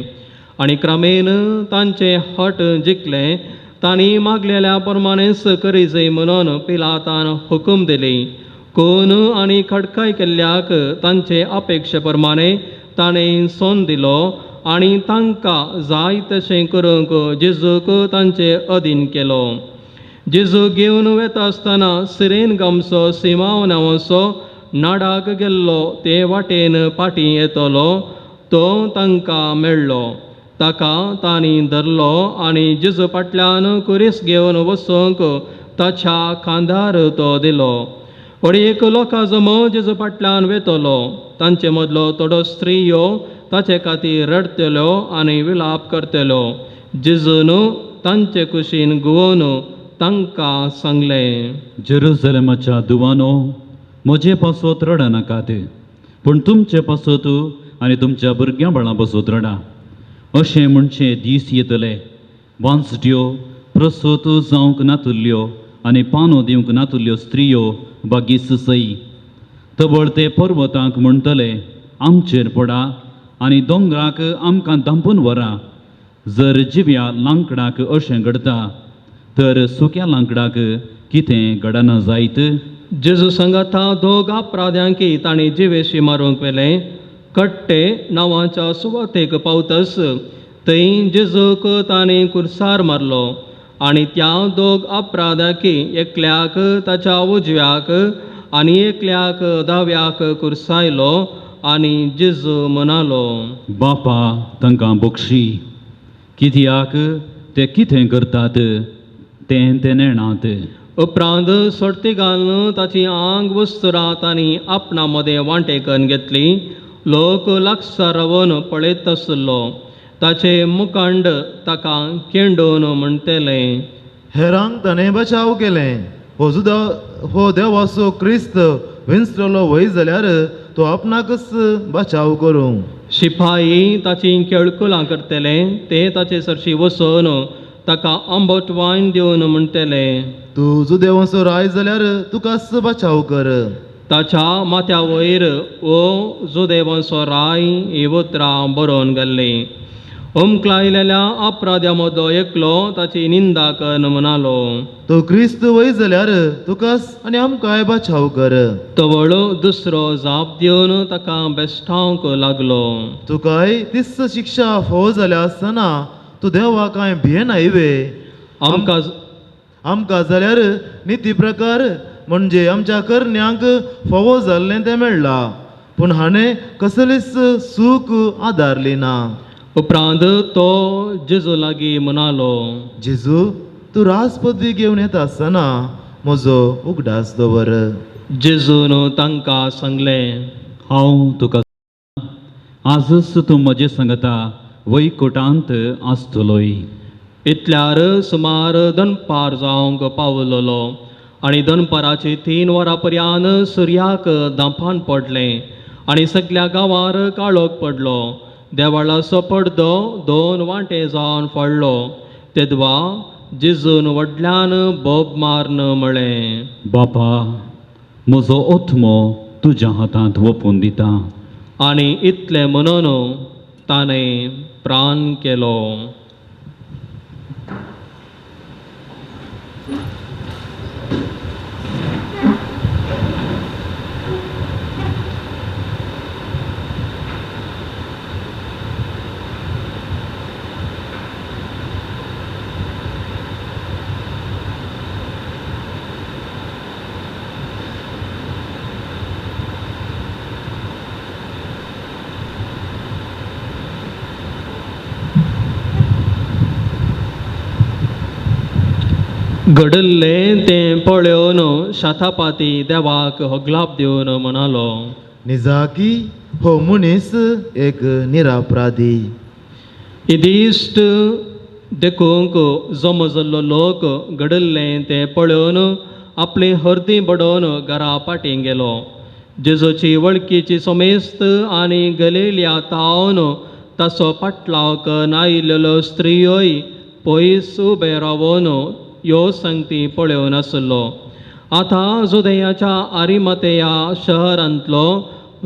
[SPEAKER 4] आनी क्रमेन तांचें हट जिखलें. तांणी मागलेल्या प्रमाणेच करी जाय म्हणून पिलातान हुकूम दिली. कोन आनी खडकाय केल्ल्याक तांचे अपेक्षे प्रमाणे ताणें सोन दिलो आनी तांकां जाय तशें करूंक जेजूक तांचे अधीन केलो. जेजू घेवन वेता आसतना सिरेन गांवचो सिमांव नांवाचो नाडाक गेल्लो ते वाटेन फाटीं येतलो तो तांकां मेळ्ळो. ताका तांणी धरलो आनी जेजू फाटल्यान कुरीस घेवन वचूंक ताच्या खांदार तो दिलो. एक लोकां जमो जेजू फाटल्यान वेतलो. तांचे मदलो थोडो स्त्रियो ताचे खातीर रडटल्यो आनी विलाप करतल्यो. जेजून तांचे कुशीन घुंवोवन तांकां सांगलें,
[SPEAKER 5] जेरुजलेमाच्या दुवानो, म्हजे पासत रडनाकात, पूण तुमचे पासत आनी तुमच्या भुरग्यां बाळां पासत रडा. अशें म्हणचे दीस येतले, वांचट्यो प्रसूत जावंक नातुल्ल्यो आनी पानो दिवंक नातुल्ल्यो स्त्रियो बागीस सई. तबळ ते पर्वतांक म्हणटले, आमचेर पडा, आनी दोंगराक आमकां धांपून व्हरा. जर जिव्या लांकडाक अशें घडता तर सुक्या लांकडाक कितें घडना जायत?
[SPEAKER 4] जेजू सांगाता दोग अपराध्यांकी तांणी जिवेशी मारूंक व्हेलें. कट्टे नांवाच्या सुवातेक पावतस थंय जेजूक तांणी कुर्सार मारलो आनी त्या दोग अपराध्यांकी एकल्याक ताच्या उजव्याक आनी एकल्याक दाव्याक कुर्सायलो. आनी जेजू म्हणालो,
[SPEAKER 5] बापा तांकां बक्षी, कित्याक ते कितें करतात तें ते नेणात.
[SPEAKER 4] उपरांत सोडती घालून ताची आंग वस्तुरां तांणी आपणा मदें वांटेकन घेतली. लोक लागसार रावन पळयत आसलो. ताचे मुखांड ताका केंडोवन म्हणटले,
[SPEAKER 1] हेरांक ताणें बचाव केलें, हो जुदा हो देवाचो क्रिस्त विंचलेलो वय जाल्यार तो आपणाकच बचाव करूं.
[SPEAKER 4] शिपाई ताची केळकुलां करतले. ते ताचे सरशी वचून ताका आंबट वायन दिवन म्हणटले,
[SPEAKER 1] तूं जुदेवाचो राय जाल्यार तुकाच बचाव कर.
[SPEAKER 4] ताच्या माथ्या वयर ओ जुदेवांचो राय ही उतरां बरोवन घाल्लीं. उमकलायलेल्या अपराध्या मदलो एकलो ताची निंदा करून म्हणालो,
[SPEAKER 1] तो क्रिस्त वय जाल्यार तुकाच आनी आमकांय बचाव कर.
[SPEAKER 4] तवळ दुसरो जाप दिवन ताका बेश्टावंक लागलो.
[SPEAKER 1] तुकाय तिस्त शिक्षा फावो जाल्या आसतना तूं देवा कांय भियेनाय वे?
[SPEAKER 4] आमकां
[SPEAKER 1] आमकां जाल्यार निती प्रकार म्हणजे आमच्या करण्यांक फावो जाल्लें तें मेळ्ळां, पूण हाणें कसलीच सूख आदारली ना.
[SPEAKER 4] उपरांत तो जेजू लागीं म्हणालो,
[SPEAKER 1] जेजू, तूं राज पदवी घेवन येता आसतना म्हजो उगडास दवर.
[SPEAKER 4] जेजून तांकां सांगलें,
[SPEAKER 5] हांव तुका आजच तूं म्हजे सांगता वैकुटांत आसतलोय.
[SPEAKER 4] इतल्यार सुमार दनपार जावंक पावलोलो आनी दनपाराची 3 वरां पर्यान सुर्याक धांपान पडलें आनी सगल्या गांवार काळोख पडलो. देवाळाचो पडदो 2 वांटे जावन पडलो. तेदवा जेजून व्हडल्यान बोब मारन म्हळें,
[SPEAKER 5] बापा, म्हजो आत्मो तुज्या हातांत ओपून दिता.
[SPEAKER 4] आनी इतलें म्हणून ताणें प्राण केलो. घडल्लें तें पळोवन शातापाती देवाक होगलाप दिवन म्हणालो,
[SPEAKER 1] निजाकी हो मनीस एक निरापराधी.
[SPEAKER 4] इदिश्ट देखूंक जमो जाल्लो लोक घडल्लें तें पळोवन आपली हर्दी बडोवन घरा फाटीं गेलो. जेजूची वळखीची समेस्त आनी गलेलिया तावन ताचो पाटलाव कन्न आयिल्लो स्त्रियोय पयस उबे रावन ह्यो संगती पळोवन आसलो. आतां जुदयाच्या आरिमतेया शहरांतलो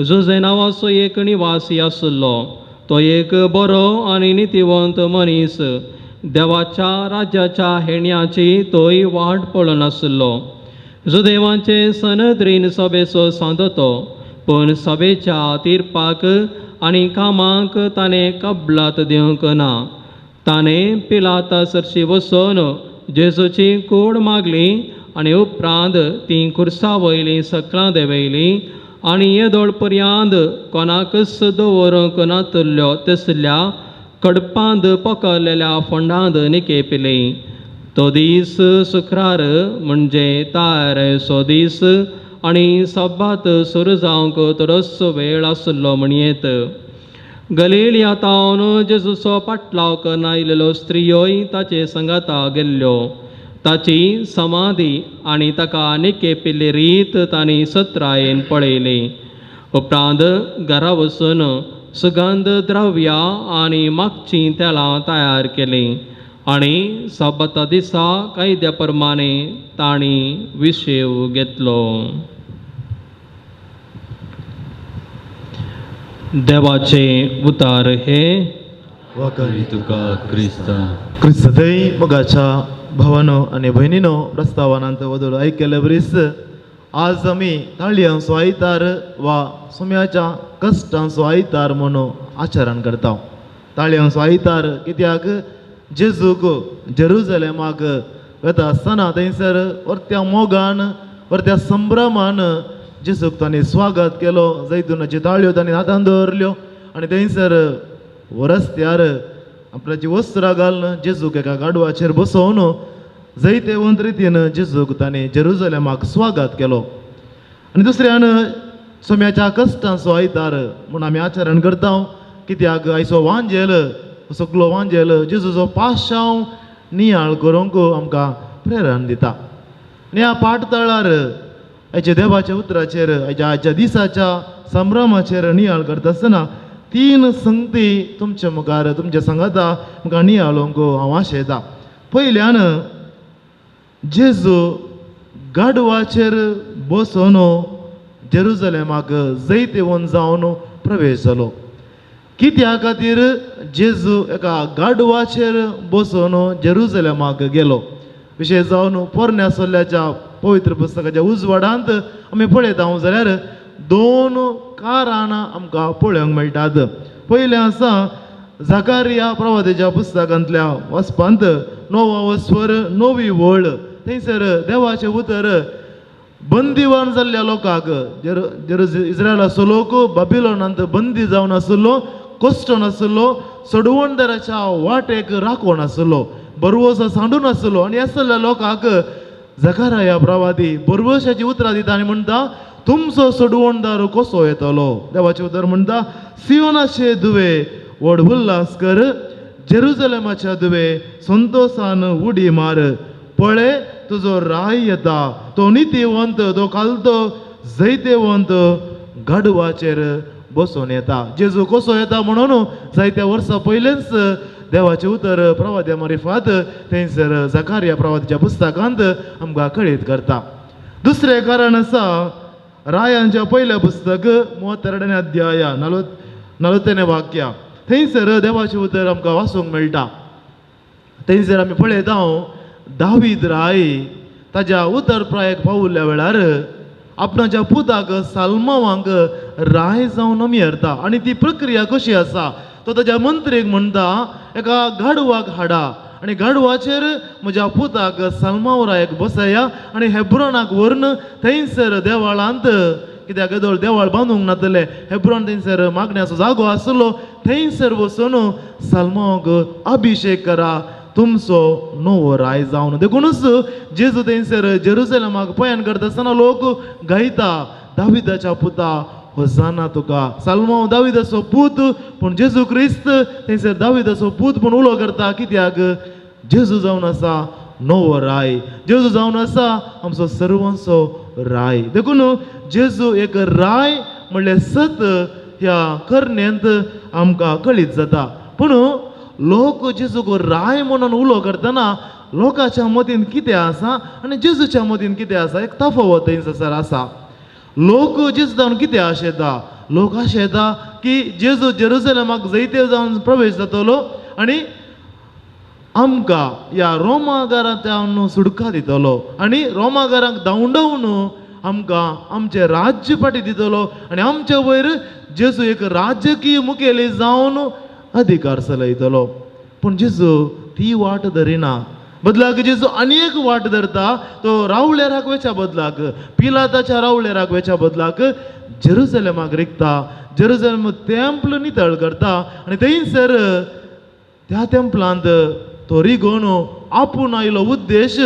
[SPEAKER 4] जुजे नांवाचो एक निवासी आसलो. तो एक बरो आनी नितीवंत मनीस. देवाच्या राज्याच्या हेण्याची तोय वाट पळोवन आसलो. जुदेवांचे सनद्रीन सभेचो सांदो तो, पूण सभेच्या तिरपाक आनी कामाक ताणें कबलात दिवंक ना. ताणें पिलाता सरशी वचून जेजूची कूड मागली आनी उपरांत ती खुर्सा वयली सकलां देंवयली आनी येदोळ पर्यांत कोणाकच दवरूंक नातल्ल्यो तसल्या कडपांत पकळलेल्या फोंडांत निकेपिली. तो दीस शुक्रार म्हणजे तारेचो दीस आनी सब्बात सुरू जावंक थोडोसो वेळ आसलो म्हणयेत. गलिलिया तावन जेजूचो पाटलाव कन्न आयिल्लो स्त्रियोय ताचे संगाता गेल्ल्यो. ताची समाधी आनी ताका निकेपिल्ली रीत तांणी सत्रायेन पळयली. उपरांत घरा वचून सुगंध द्रव्यां आनी मागचीं तेलां तयार केलीं आनी सब्बता दिसा कायद्या प्रमाणे तांणी विशेव घेतलो. देवाचे उतार हे
[SPEAKER 1] वाकरी
[SPEAKER 5] तुका क्रिस्ता.
[SPEAKER 1] क्रिस्तथंय मोगाच्या भावानो आनी भयणीनो, प्रस्तावनांत वदळ आयकले बरीच आज आमी ताळयांचो आयतार वा सुम्याच्या कश्टांचो आयतार म्हणून आचरण करता. ताळयांचो आयतार कित्याक जेजूक जेरुजलेमाक वता आसतना थंयसर वरत्या मोगान वरत्या संभ्रमान जेजूक तांणी स्वागत केलो. जैतुनाच्यो ताळयो तांणी हातान दवरल्यो आनी थंयसर रस्त्यार आपल्याची वस्त्रां घालून जेजूक एका गाडवाचेर बसोवन जैतेवंत रितीन जेजूक ताणें जेरुजलेमाक स्वागत केलो. आनी दुसऱ्यान सोम्याच्या कश्टांचो आयतार म्हूण आमी आचरण करता कित्याक आयचो वांजेल सगलो वांजेल जेजूचो पाशांव नियाळ करूंक आमकां प्रेरण दिता. आनी ह्या पाटतळार आयच्या देवाच्या उतराचेर आयच्या आयच्या दिसाच्या संभ्रमाचेर नियाळ करता आसतना 3 संगती तुमच्या मुखार तुमच्या सांगाता मुखार नियाळूंक हांव आशेता. पयल्यान जेजू गाडवाचेर बसोन जेरुजलेमाक जैतेवन जावन प्रवेश जालो. कित्या खातीर जेजू एका गाडवाचेर बसोन जेरुजलेमाक गेलो? विशेश जावन पोरण्या सल्ल्याच्या पवित्र पुस्तकाच्या उजवाडांत आमी पळयता जाल्यार 2 कारणां आमकां पळोवंक मेळटात. पयलें आसा झकारिया प्रवादेच्या पुस्तकांतल्या वाचपांत 9 स्वर 9 वळ थंयसर देवाचें उतर बंदीवान जाल्ल्या लोकांक इस्रायलाचो लोक बाबिलोनांत बंदी जावन आसलो, कश्टन आसलो, सोडवणदाराच्या वाटेक राखून आसलो, बरवोसो सांडून आसलो आनी आसल्या लोकांक जकाराया प्रवादी बरवशाची उतरां दिता आनी म्हणटा तुमचो सोडवणदार कसो येतलो. देवाचें उतर म्हणटा सियोनाचे दुवे व्हड उल्हास कर, जेरुजलेमाच्या दुवे संतोसान उडी मार, पळय तुजो राय येता, तो नितीवंत, तो खालतो जैतेवंत गाडवाचेर बसून येता. जेजू कसो येता म्हणून जायत्या वर्सां पयलेंच देवाचें उतर प्रवाद्या मारिफात थंयसर जकारिया प्रवाद्याच्या पुस्तकांत आमकां कळीत करता. दुसरें कारण आसा रायांच्या पयलें पुस्तक 33 अध्याय 40 वाक्या थंयसर देवाचें उतर आमकां वाचूंक मेळटा. थंयसर आमी पळयता दावीद राय ताज्या उतर प्रायक पावुल्ल्या वेळार आपणाच्या पुताक साल्मावांक राय जावन आमी हरता आनी ती प्रक्रिया कशी आसा तो ताज्या मंत्रीक म्हणटा एका गाडवाक हाडा आनी गाडवाचेर म्हज्या पुताक साल्माव रायक बसया आनी हेब्रोनाक व्हरून थंयसर देवाळांत, कित्याक येदोळ देवाळ बांदूंक नातलें, हेब्रोन थंयसर मागण्याचो जागो आसलो, थंयसर वचून साल्मावाक अभिशेक करा तुमचो नवो राय जावन. देखूनच जेजू थंयसर जेरुजलेमाक पयान करता आसतना लोक गायता दाविदाच्या पुता होजाना तुका. साल्माव दाविदाचो पूत पूण जेजू क्रिस्त थंयसर दाविदाचो पूत पूण उलो करता कित्याक जेजू जावन आसा नवो राय, जेजू जावन आसा आमचो सर्वांचो राय. देखून जेजू एक राय म्हणल्यार सत ह्या करणेंत आमकां कळीत जाता. पूण लोक जेजूक राय म्हणून उलो करतना लोकांच्या मतीन कितें आसा आनी जेजूच्या मतीन कितें आसा एक तफावत थंयसर आसा. लोक जेजू जावन कितें आशेता, लोक आशेता की जेजू जेरुजलेमाक जैते जावन प्रवेश जातलो आनी आमकां ह्या रोमागारांतल्यान सुटका दितलो आनी रोमागारांक धांवडावन आमकां आमचें राज्य फाटी दितलो आनी आमचे वयर जेजू एक राजकीय मुखेली जावन अधिकार चलयतलो. पूण जेजू ती वाट धरिना, बदलाक जेजू आनी एक वाट धरता. तो रावळेराक वयच्या बदलाक, पिलाताच्या रावळेराक वयच्या बदलाक जेरुजलेमाक रिगता, जेरुजलेम तेंपल नितळ करता आनी थंयसर त्या तेंपलांत तो रिगोवन आपूण आयलो उद्देश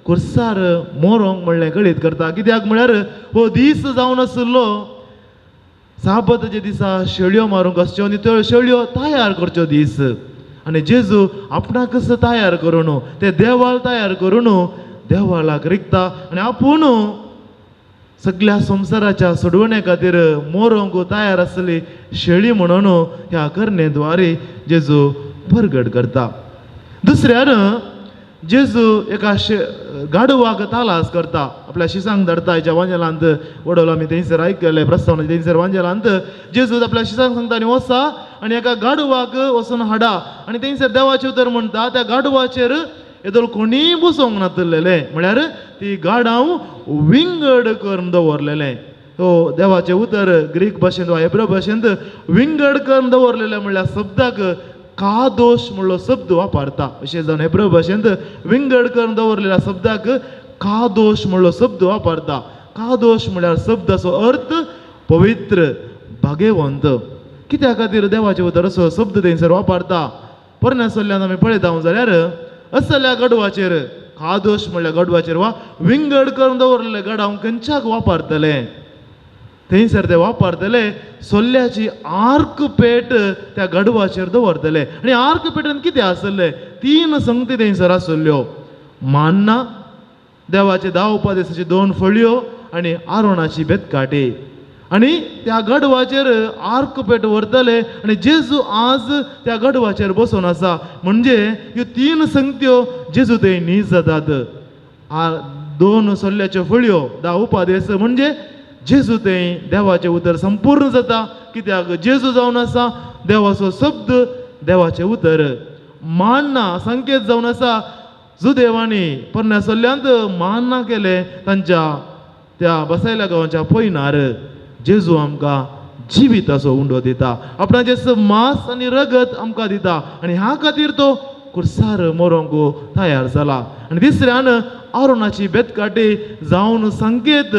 [SPEAKER 1] कुर्सार मोरोंक म्हणलें कळीत करता. कित्याक म्हळ्यार हो दीस जावन आशिल्लो साबताच्या दिसा शेळयो मारूंक आसच्यो आनी त्यो शेळयो तयार करच्यो दीस आनी जेजू आपणाकच तयार करून ते देवाळ तयार करून देवाळाक रिगता आनी आपूण सगळ्या संवसाराच्या सोडवणे खातीर मोरोंक तयार आसली शेळी म्हणून ह्या करणे द्वारे जेजू परगट करता. दुसऱ्यान जेजू एका गाडवाक तालास करता, आपल्या शिसांक धाडता. हेच्या वांजेलांत वडवलो आमी थंयसर आयकलें प्रस्तावना थंयसर वांजेलांत जेजू आपल्या शिसांक सांगता आनी वचा आनी एका गाडवाक वचून हाडा आनी थंयसर देवाचें उतर म्हणटा त्या गाडवाचेर येदोळ कोणीय बसोवंक नातलेलें, म्हळ्यार ती गाडांव विंगड करून दवरलेलें. तो देवाचें उतर ग्रीक भाशेंत वा हेब्रो भाशेंत विंगड करून दवरलेलें म्हणल्यार शब्दाक कादोश म्हणलो शब्द वापरता. अशें जावन हेब्रो भाशेंत विंगड करून दवरलेल्या शब्दाक कादोश म्हणलो शब्द वापरता. कादोश म्हणल्यार शब्दाचो अर्थ पवित्र, भागेवंत. कित्या खातीर देवाचें उतर असो शब्द थंयसर वापरता? पोरण्या सल्ल्यान आमी पळयता जाल्यार असल्या गडवाचेर कादोश म्हणल्यार गडवाचेर वा विंगड करून दवरलेले गडांव खंयच्याक वापरतले, थंयसर ते वापरतले सोल्ल्याची आर्क पेट त्या गडवाचेर दवरतले. आनी आर्क पेटेन कितें आसलें? तीन संगती थंयसर आसल्ल्यो, मान्ना, देवाचे 10 उपादेसाची 2 फळयो आनी आरोणाची बेतकाटी. आनी त्या गडवाचेर आर्क पेट व्हरतले आनी जेजू आज त्या गडवाचेर बसून आसा. म्हणजे ह्यो 3 संगत्यो जेजू थंय नीज जातात. 2 सोल्ल्याच्यो फळयो, 10 उपादेस म्हणजे जेजू थंय देवाचें उतर संपूर्ण जाता. कित्याक जेजू जावन आसा देवाचो शब्द, देवाचें उतर. मान्ना संकेत जावन आसा जुदेवांनी पोरण्या सल्ल्यांत मान्ना केलें तांच्या त्या बसायल्या गांवाच्या पयनार. जेजू आमकां जिविताचो उंडो दिता, आपणाचें मांस आनी रगत आमकां दिता आनी ह्या खातीर तो कुर्सार मरोंक तयार जाला. आनी तिसऱ्यान आरोणाची बेतकाटी जावन संकेत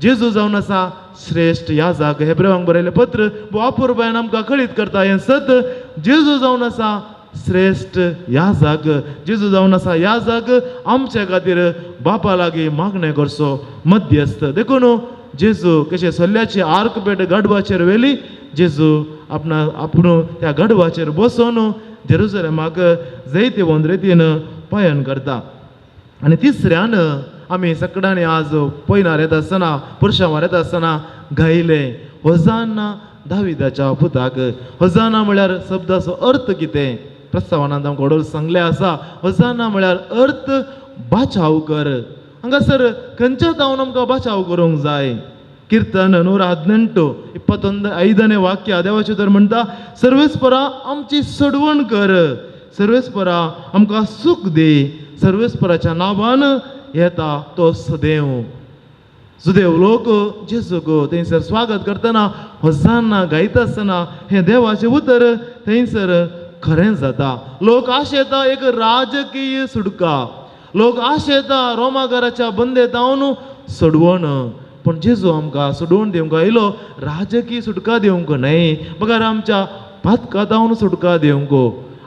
[SPEAKER 1] जेजू जावन आसा श्रेश्ठ याजक. हेब्रेवांक बरयलें पत्र वापुरबायन आमकां कळीत करता हें सत. जेजू जावन आसा श्रेश्ठ याजक। जेजू जावन आसा याजक आमच्या खातीर बापा लागीं मागणें करचो मध्यस्थ। देखून जेजू कशें सल्ल्याची आर्क पेट गाडवाचेर व्हेली, जेजू आपणा आपूण त्या गाडवाचेर बसोन जेरुजलेमाक जैतिवंत रितीन पयण करता। आनी तिसऱ्यान आमी सगळ्यांनी आज पयनार येता आसतना पुरशांवार येता आसतना गायलें होजाना दाविदाच्या पुताक। होजाना म्हळ्यार शब्दाचो अर्थ कितें प्रस्तावनांत आमकां वडोल सांगलें आसा। होजाना म्हळ्यार अर्थ बाचाव कर। हांगासर खंयच्या जावन आमकां बाचाव करूंक जाय? कीर्तन 118 21 वाक्य देवाचें तर म्हणटा सर्वेस्परा आमची सोडवण कर, सर्वेस्परा आमकां सूख दी, सर्वेस्पराच्या नांवान येता तो सदैव। सुदेव लोक जेजूक थंयसर स्वागत करतना होजाना गायता आसतना हें देवाचें उतर थंयसर खरें जाता। लोक आशेता एक राजकीय सुटका, लोक आशेता रोमागाराच्या बंदेतावन सोडवण, पूण जेजू आमकां सोडवण दिवंक आयलो राजकीय सुटका दिवंक न्हय, बगर आमच्या पातकातावन सुटका दिवंक,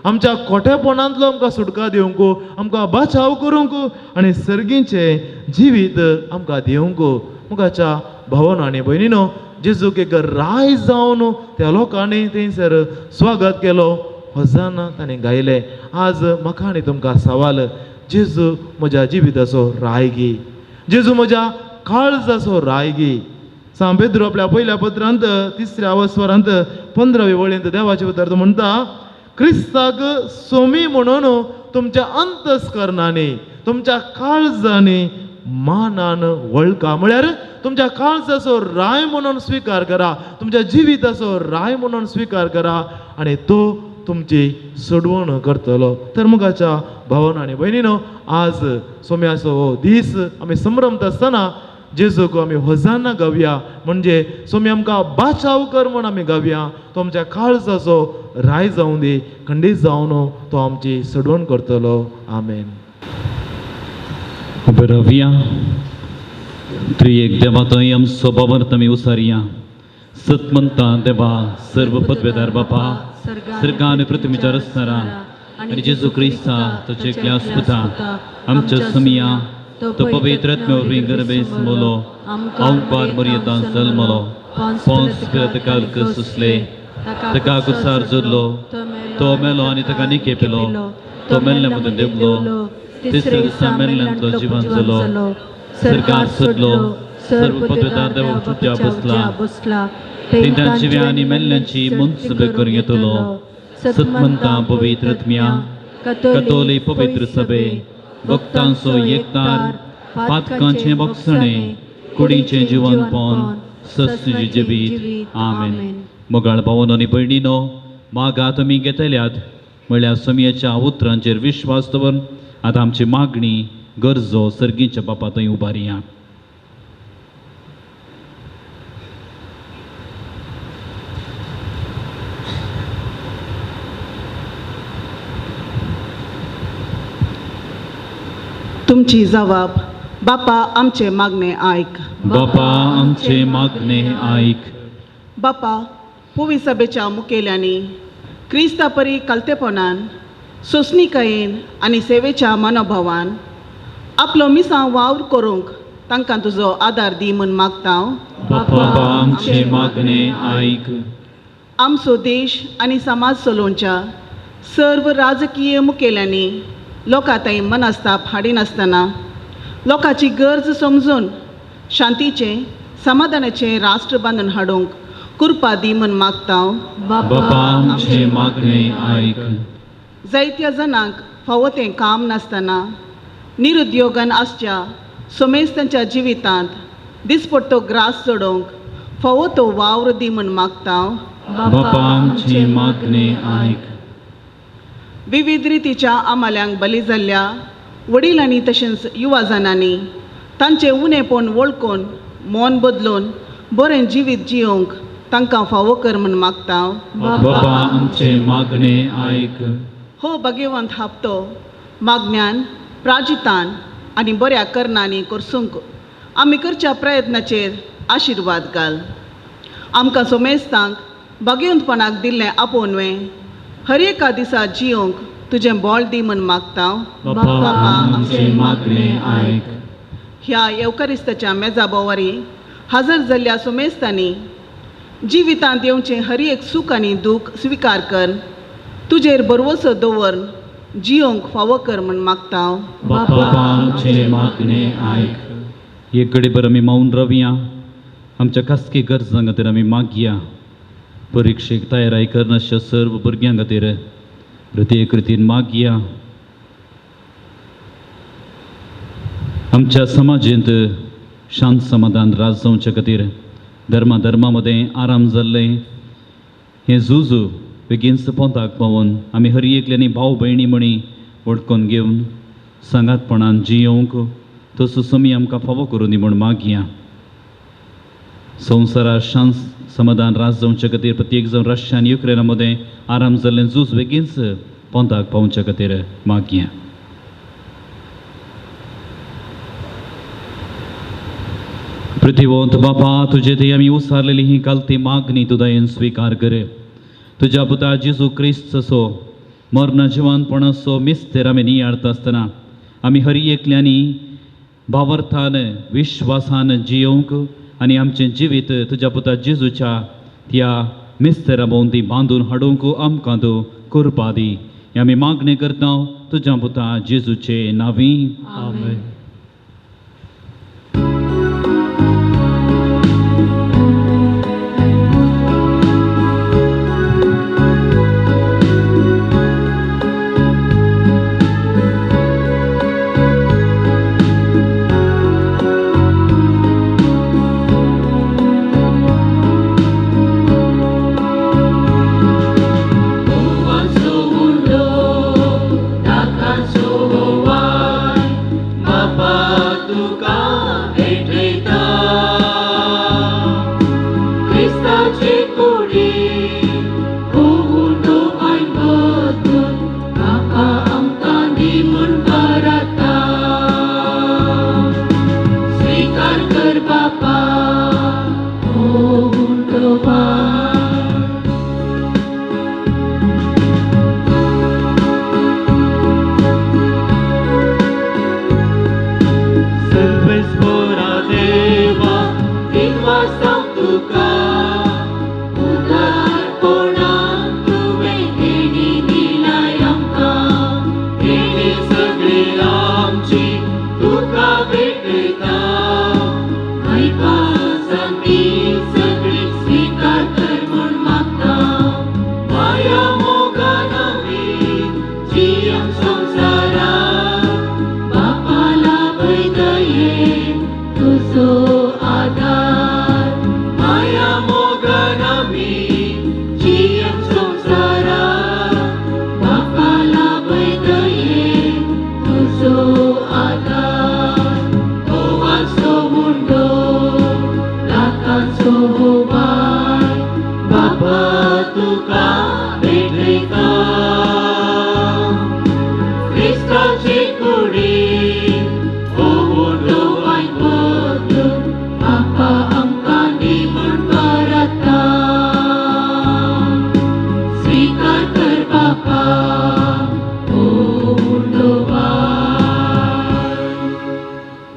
[SPEAKER 1] आमच्या खोटेपणांतलो आमकां सुटका दिवंक, आमकां बचाव करूंक आनी सर्गीचें जिवीत आमकां दिवंक। मुखाच्या भावानो आनी भयणीनो जेजूक एक राय जावन त्या लोकांनी थंयसर स्वागत केलो, होजाना ताणें गायलें। आज म्हाका आनी तुमकां सवाल, जेजू म्हज्या जिविताचो राय गी, जेजू म्हज्या काळजाचो राय गी। सांत पेद्रू आपल्या पयल्या पत्रांत 3 वस्वरांत 15 वळींत देवाचें उतर तो म्हणटा क्रिस्ताक सोमी म्हणून तुमच्या अंतस्करणांनी तुमच्या काळजांनी मानान वळखा। म्हळ्यार तुमच्या काळजाचो राय म्हणून स्विकार करा, तुमच्या जिविताचो राय म्हणून स्विकार करा आनी तो तुमची सोडवण करतलो। तर मुखाच्या भावानो आनी भयणीनो आज सोम्याचो हो दीस आमी संभ्रमता आसतना जेजूक आमी होजाना गावया, म्हणजे सोमी आमकां बाचाव कर म्हूण आमी गावया। तो आमच्या काळजाचो राय जावं दी, खंडीत जावन तो आमची सोडवण करतलो। आमेन।
[SPEAKER 5] उबे रावया, त्रिएक देवा थंय आमचो बाबर आमी उसारया। सतमंता देवा सर्व पदवेदार बापा सरकार आनी पृथ्वीच्या रचणारा आनी जेजू क्रिस्ता ताचे एकल्या पुता आमच्या समिया तो पवित्र आत्म्या वरवीं गर्भेस मोलो अंपार मर्यादान जल्मलो पोंस पिलात कालक सुसले ताका कुसार जोडलो तो मेलो आनी ताका निके पेलो तो मेल्ल्या मदीं देंवलो तिसऱ्या दिसा मेल्ल्यांतलो जिवन जालो सरकार सोदलो सर्व पदवेदार देवाक चुट्ट्या बसला थंय जिव्या आनी मेल्ल्यांची मनसुबे करून येतलो। सतमंता पवित्र आत्म्या कतोली पवित्र सभे भक्तांचो एकतार पातकांचें बक्षणें कुडीचें जिवनपण सस्तीचें जिवीत। आमेन। मोगाळ भावानो आनी भयणीनो मागा तुमी घेतल्यात म्हळ्यार समयाच्या उतरांचेर विश्वास दवरून आतां आमची मागणी गरजो सर्गीच्या बापा थंय उबारया।
[SPEAKER 8] तुमची जबाब बापा आमचे मागणे आयक,
[SPEAKER 5] बापा आमचे मागणे आयक।
[SPEAKER 8] बापा पुवी सभेच्या मुखेल्यांनी क्रिस्ता परी कलतेपणान सोंसणीकायेन आनी सेवेच्या मनोभावान आपलो मिसां वावर करूंक तांकां तुजो आदार दी म्हूण मागता।
[SPEAKER 5] बापा आमचे मागणे आयक।
[SPEAKER 8] आमचो देश आनी समाज चलोवच्या सर्व राजकीय मुखेल्यांनी लोकां थंय मनस्ताप हाडिनासतना लोकांची गरज समजून शांतीचें समाधानाचें राष्ट्र बांदून हाडूंक कृपा दी म्हूण मागता।
[SPEAKER 5] बापा आमचे मागणे आयक।
[SPEAKER 8] जायत्या जाणांक फावो तें काम नासतना निरुद्योगान आसच्या समेस्तांच्या जिवितांत दिसपट्टो ग्रास चडोवंक फावो तो वावर दी म्हूण मागता।
[SPEAKER 5] बापा आमचे मागणे आयक।
[SPEAKER 8] विविध रितीच्या आमाल्यांक बली जाल्ल्या वडिलांनी तशेंच युवा जाणांनी तांचें उणेपण वळखून मन बदलून बरें जिवीत जियोवंक तांकां फावो कर म्हूण मागता।
[SPEAKER 5] बापा आमचे मागणे आयक।
[SPEAKER 8] हो भाग्यवंत हप्तो मागण्यान प्राजितान आनी बऱ्या करणांनी करसूंक आमी करच्या प्रयत्नाचेर आशिर्वाद घाल। आमकां सोमेस्तांक भाग्यवंतपणाक दिल्लें आपोवणें हर एका दिसा जियोंक तुजें बळ दी म्हूण मागता.
[SPEAKER 5] बापा आमचें मागणें आयक.
[SPEAKER 8] ह्या येवकारिस्ताच्या मेजा बोवारी हाजर जाल्ल्या सुमेस्तांनी जिवितांत येवचें हर एक सूख आनी दूख स्विकार कर, तुजेर भरवसो दवर जियोंक फावो कर म्हूण मागता.
[SPEAKER 5] बापा आमचें मागणें आयक. एक घडीभर आमी मौन रावया. आमच्या खासगी गरजां खातीर आमी मागया. परिक्षेक तयाराय करनासच्या सर्व भुरग्यां खातीर प्रत्येक रितीन मागया. आमच्या समाजेंत शांत समाधान राज जावचे खातीर धर्मा धर्मा मदें आराम जाल्लें हें झुजू बेगीनच पोंताक पावोवन आमी हर एकल्यांनी भाव भयणी म्हणी वळखून घेवन सांगातपणान जियोवंक तसो समी आमकां फावो करून दी म्हूण मागया. संवसारार शांत समाधान राज जावचे खातीर प्रत्येक जावन रशिया आनी युक्रेना मदें आराम जाल्लें झूज बेगीनच पोंताक पावचे खातीर मागया. पृथ्वीवंत बापा, तुजे थंय आमी उसारलेली ही कालती मागणी तुदा येवन स्विकार कर. तुज्या पुता जेजू क्रिस्तचो मर्ण जिवानपणाचो मिस्तेर आमी नियाळता आसतना आमी हर एकल्यांनी भावार्थान विश्वासान जियोवंक आनी आमचें जिवीत तुज्या पुता जेजूच्या त्या मिस्तेरा भोंवती बांदून हाडूंक आमकां तूं कृपा दी. हें आमी मागणी करता तुज्या पुता जेजूचे नांवी. आमेन.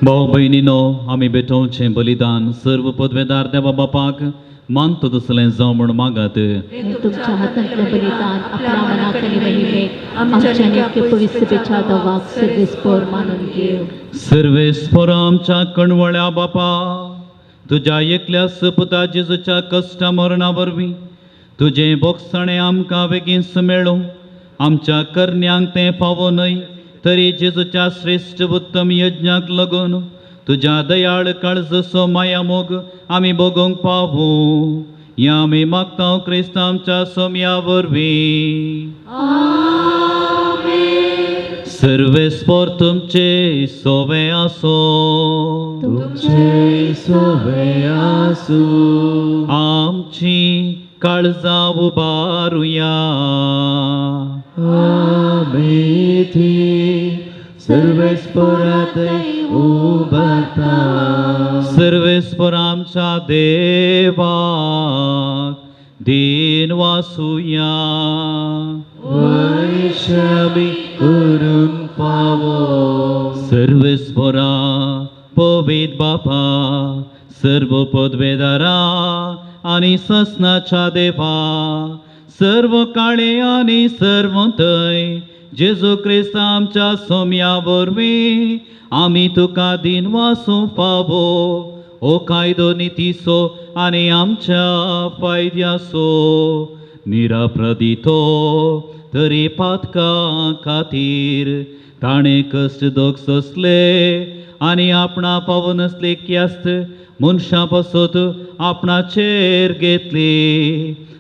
[SPEAKER 5] भाव भयणीनो, आमी भेटोवचें बलिदान सर्व पदवेदार देवा बापाक मानतो तसलें जावं म्हूण मागात.
[SPEAKER 9] तुमच्या हातांतलें बलिदान आपल्या मनाक आनी महिमेक आमच्या नित्य पवित्रतेच्या दवाक सर्वेस्पर मानून घेव.
[SPEAKER 5] सर्वेस्पर आमच्या कणवळ्या बापा, तुज्या एकल्या सपुता जेजूच्या कश्टा मरणा वरवीं तुजें बोगसणें आमकां बेगीन मेळूं. आमच्या करण्यांक तें फावो न्हय तरी जेजूच्या श्रेश्ठ उत्तम यज्ञाक लागून तुज्या दयाळ काळजसो माया मोग आमी भोगोवंक पावूं. ह्या आमी मागता क्रिस्त आमच्या सोम्या वरवीं. सर्वेस्पर तुमचे सोवे आसो.
[SPEAKER 1] तुमचे सोवे आसूं.
[SPEAKER 5] आमची काळजां उबारुया.
[SPEAKER 1] आमी थंय सर्वेस्परात उबारता.
[SPEAKER 5] सर्वेस्पर आमच्या देवाक then वासुया.
[SPEAKER 10] वैशामी करून पावो.
[SPEAKER 5] सर्वेस्परा पवित्र बापा, सर्व पदवेदारा आनी ससनाच्या देवा, सर्व काळे आनी सर्व थंय जेजू क्रिस्त आमच्या सोम्या वरवीं आमी तुका दिनवासूं फावो. ओ कायदो नितीचो आनी आमच्या फायद्याचो निराप्रदितो तरी पातकां खातीर ताणें कश्ट दोग सोंसले आनी आपणा पावनासली क्यास्त मनशां पासत आपणाचेर घेतली.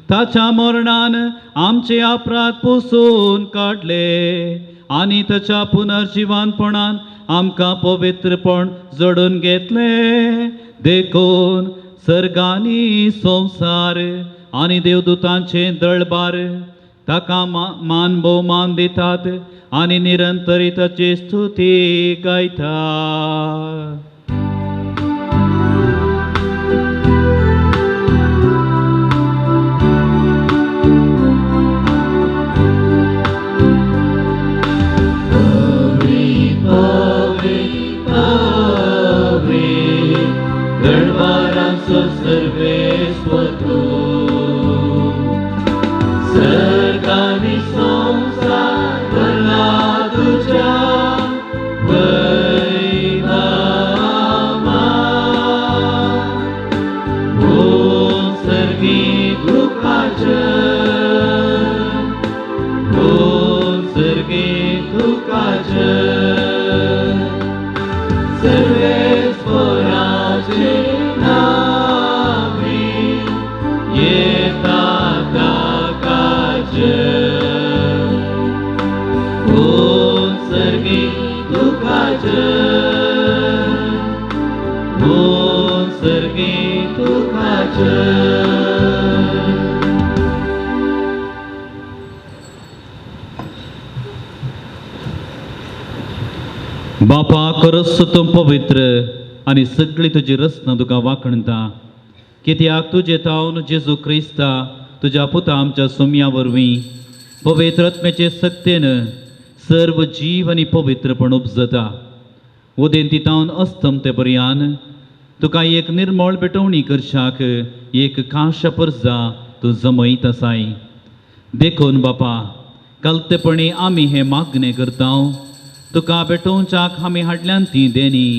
[SPEAKER 5] ताच्या मरणान आमचे अपराध पुसून काडले आनी ताच्या पुनर्जिवानपणान आमकां पवित्रपण जोडून घेतलें. देखून सर्गांनी संवसार आनी देवदूतांचें दळबार ताका मान भोवमान दितात आनी निरंतरी ताची स्तुती गायता. दळबारांचो सर्वेस्पर तूं, सर्गांनी संवसार भरला तुज्या वैभवान. ॐ सर्गी तुका जय, ॐ सर्गी तुका जय, सर्वेस्पराचे नावे येता ताका जय. ॐ सर्गी तुका जय, ॐ सर्गी तुका जय. बापा खरोच तूं पवित्र आनी सगळी तुजी रचना तुका वाखणता, कित्याक तुजे तावन जेजू क्रिस्ता तुज्या पुता आमच्या सोम्या वरवीं पवित्र आत्म्याचे सक्तेन सर्व जीव आनी पवित्रपण उपजता. उदेंती तावन अस्तमते पर्यान तुका एक निर्मळ भेटवणी करशाक एक कांशा परजा तूं जमयत आसाय. देखून बापा कलतेपणी आमी हें मागणें करता, तुका भेटोवच्याक आमी हाडल्यान ती देणी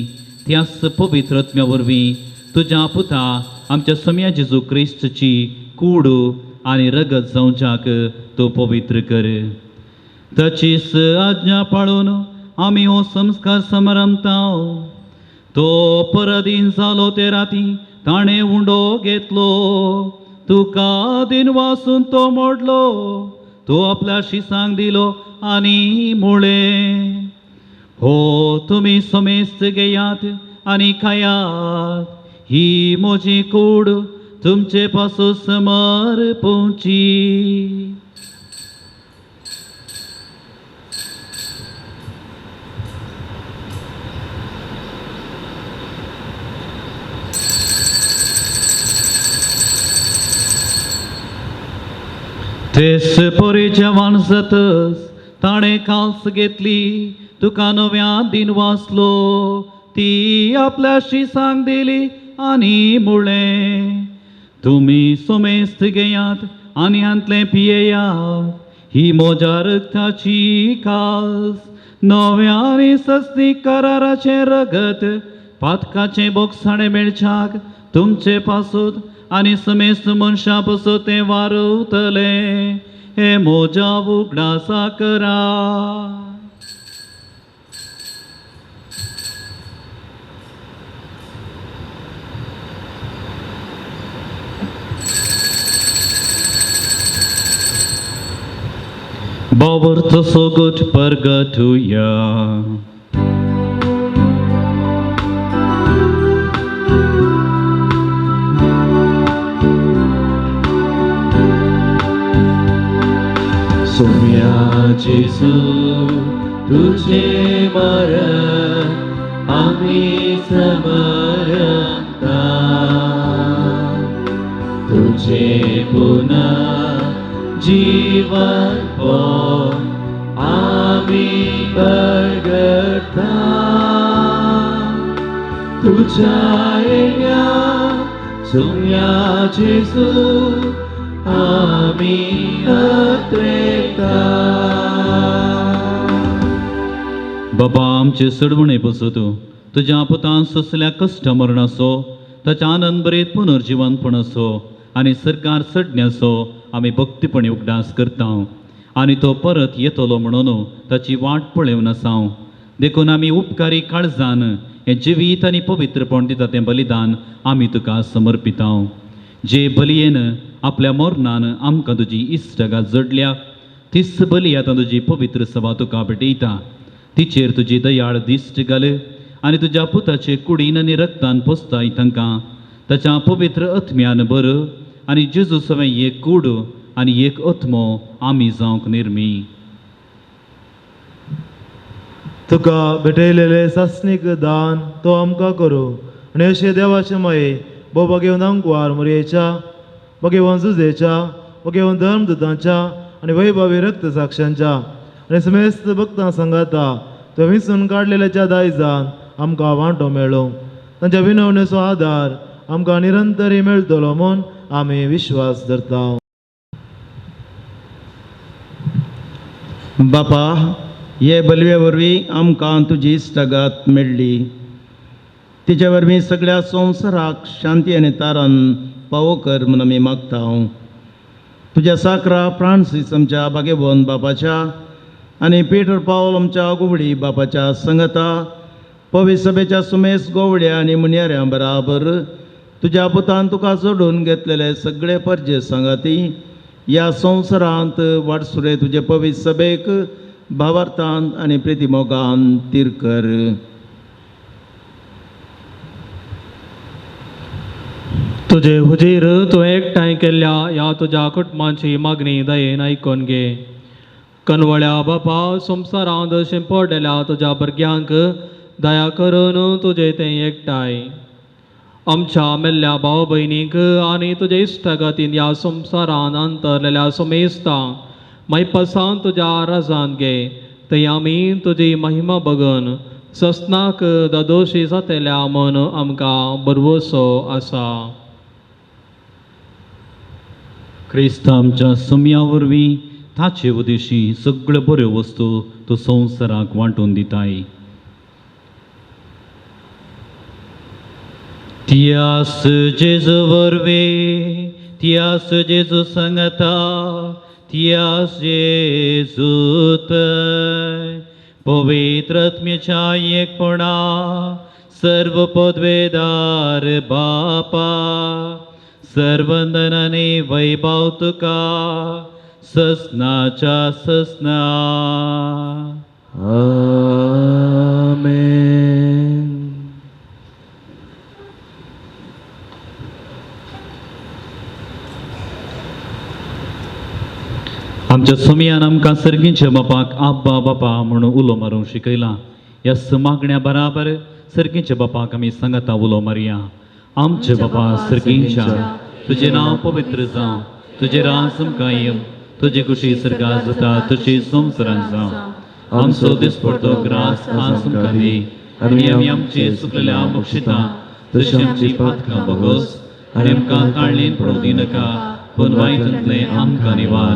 [SPEAKER 5] त्याच पवित्र आत्म्या वरवीं तुज्या पुता आमच्या सोम्या जेजू क्रिस्तची कूड आनी रगत जावच्याक तूं पवित्र कर. ताचीच आज्ञा पाळून आमी हो संस्कार समारंभता. तो परदीन जालो ते राती ताणें उंडो घेतलो, तुका दिनवासून तो मोडलो, तो आपल्या शिसांक दिलो आनी मुळें, हो तुमी समेस्त घेयात आनी खायात, ही म्हजी कूड तुमचे पासून समर्पुची. तेच परी जेवण जातच ताणें काल्स घेतली, तुका नव्या दिन वाचलो, ती आपल्या शिसांक दिली आनी मुळें, तुमी समेस्त घेयात आनी हांतलें पियेयात, ही म्हज्या रक्ताची कास नव्या आनी सस्ती कराराचें रगत पातकाचें बोगसाणें मेळच्याक तुमचे पासून आनी समेस्त मनशां पासून तें वारवतलें. हे म्हज्या उगडासा करा. बावर्थ सोगट परगटुया.
[SPEAKER 10] सोम्या जेजू तुझे मरण आमी समरता, तुझे पुन्हा जीवनपण आमी बळगता तुझ्या येण्या सुम्या जेजू आमी अत्रेता.
[SPEAKER 5] बाबा आमचे सडवणे पसत तुज्या पुतान सोंसल्या कश्ट मरणाचो ताच्या आनंद बरेत पुनर्जिवनपणाचो आनी सरकार चडण्याचो आमी भक्तीपणी उगडास करता आनी तो परत येतलो म्हणून ताची वाट पळोवन आसा. देखून आमी उपकारी काळजान हें जिवीत आनी पवित्रपण दिता तें बलिदान आमी तुका समर्पिता. जे बलयेन आपल्या मरणान आमकां तुजी इश्टगात जोडल्या तीच बली आतां तुजी पवित्र सभा तुका भेटयता. तिचेर तुजी दयाळ दिश्ट घाल आनी तुज्या पुताचे कुडीन आनी रक्तान पोसताय तांकां ताच्या पवित्र आत्म्यान बर आनी जेजू सवें एक कूड आनी एक आत्मो आमी जावंक निर्मी.
[SPEAKER 1] तुका भेटयलेले सासणीक दान तो आमकां करूं आनी अशें देवाचे माये भोव भगेवन अंकवार मोरयेच्या भगेवन जुजेच्या भगेवन धर्मदुतांच्या आनी वैभवी रक्त साक्षांच्या आनी समेस्त भक्तां सांगाता तो विंचून काडलेल्याच्या दायजान आमकां वांटो मेळ्ळो. तांच्या विनवणेचो आदार आमकां निरंतरी मेळटलो म्हूण आमी विश्वास धरता.
[SPEAKER 2] बापा, हे बलवे वरवीं आमकां तुजी इश्टागत मेळ्ळी. तिचे वरवीं सगळ्या संवसाराक शांती आनी तारण पावो कर म्हूण आमी मागता. तुज्या साकरा फ्रांसीस आमच्या भागेवन बापाच्या आनी पिटर पावल आमच्या गोवडी बापाच्या संगता पवी सभेच्या सुमेस गोवड्या आनी मुनयाऱ्यां बराबर तुज्या पुतान तुका जोडून घेतलेले सगळे परजे सांगाती ह्या संवसारांत वाटसुरे तुजे पवी सभेक भावार्थान आनी प्रितीमोगान तीर कर.
[SPEAKER 4] तुजे हुजीर तूं एकठांय केल्ल्या ह्या तुज्या कुटुंबाची मागणी दयेन आयकून घे. कनवळ्या बापा, संवसारांत शिंपडलेल्या तुज्या भुरग्यांक दया करून तुजे तें एकठांय आमच्या मेल्ल्या भाव भयणीक आनी तुजे इश्टागतीन ह्या संवसारांत अंतरलेल्या समेस्तांक मायपासान तुज्या राजान घे. थंय आमी तुजी महिमा बगून ससनाक दादोशी जातल्या म्हूण आमकां भरवसो आसा.
[SPEAKER 5] क्रिस्त आमच्या सुम्या वरवीं ताचे उदेशी सगळ्यो बऱ्यो वस्तू तूं संवसाराक वांटून दिताय. त्यास जेजू वरवीं, त्यास जेजू सांगता, त्यास जेजूत पवित्र आत्म्याच्या एकपणा सर्व पदवेदार बापा सर्वंदनाने वैभव तुका ससनाच्या ससना.
[SPEAKER 10] आमेन.
[SPEAKER 5] आमच्या सुमयान आमकां सर्गींच्या बापाक आब्बा बापा म्हणून उलो मारूंक शिकयला. ह्या मागण्या बराबर सर्गींच्या बापाक आमी सांगाता उलो मारया. आमचे बापा सर्गींच्या, तुजें नांव पवित्र जावं, तुजें राज आमकां येवं, तुजी खुशी सर्गात जाता तशी संवसारांत जावं. आमचो दिसपडतो ग्रास आज आमकां दी आनी आमी आमचे सुकलेल्या बक्षिता तशी आमची पातकां बगोस आनी आमकां ताळणेन पडोवं दिनाका पूण वायटांतलें आमकां निवार.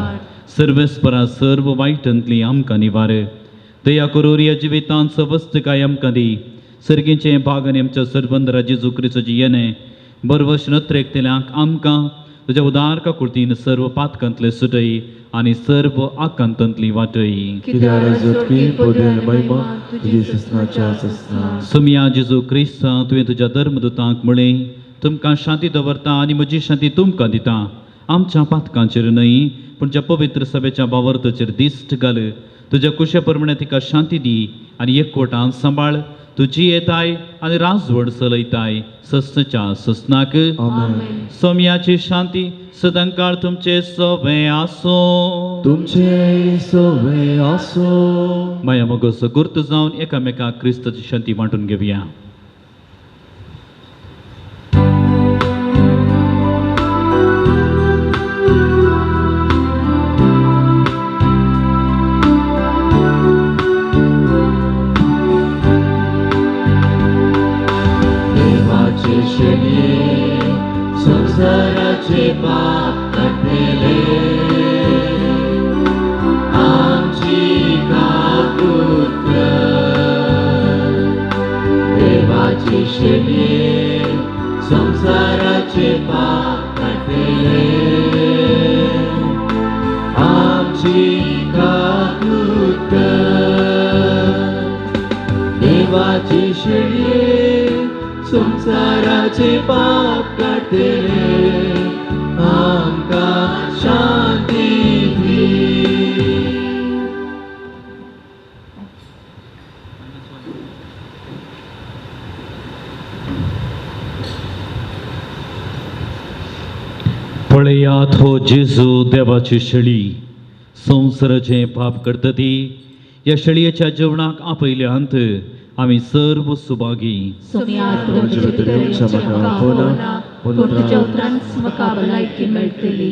[SPEAKER 5] सर्वेस्परा सर्व वायटांतली आमकां निवार. दया करून ह्या जिवितांत सवस्तकाय आमकां दी. सर्गीचें भाग आनी आमच्या सरबंदरा जेजू क्रिस्ताची येणें बरवश नत्रेकतल्यांक आमकां तुज्या उदार काकुळतीन सर्व पातकांतले सुटय आनी सर्व आकांतांतली वाटय. सुमया जेजू क्रिस्ता, तुवें तुज्या धर्मदुतांक म्हळें तुमकां शांती दवरता आनी म्हजी शांती तुमकां दिता. आमच्या पातकांचेर न्हय पूण ज्या पवित्र सभेच्या बावर्तचेर दिश्ट घाल. तुज्या कुशे प्रमाणे तिका शांती दी आनी एकवटान सांबाळ. तुजी येताय आनी राजवड चलयताय ससनाच्या ससनाक. सोम्याची शांती सदांकाळ तुमचे सवे आसो.
[SPEAKER 10] तुमचे सवे आसो.
[SPEAKER 5] माया मोगोसो गुर्त जावन एकामेकाक क्रिस्ताची शांती वांटून घेवया.
[SPEAKER 10] देवाचे शेणये संवसाराचे पाप काडटले आमची काकूत कर देवाचे शेणये संवसाराचे पाप काडटले आमची काकूत कर देवाची शेणये संवसाराचे पाप काडटले आमकां शांती दी.
[SPEAKER 5] पळयात हो जेजू देवाची शेळी संवसाराचें पाप करता ती ह्या शेळयेच्या जेवणाक आपयल्यांत आमी सर्व सुभागी.
[SPEAKER 9] सोम्या तूं म्हजे भितर येवचें म्हाका आपोवना, पूण तुज्या उपरांत म्हाका भलायकी मेळटली.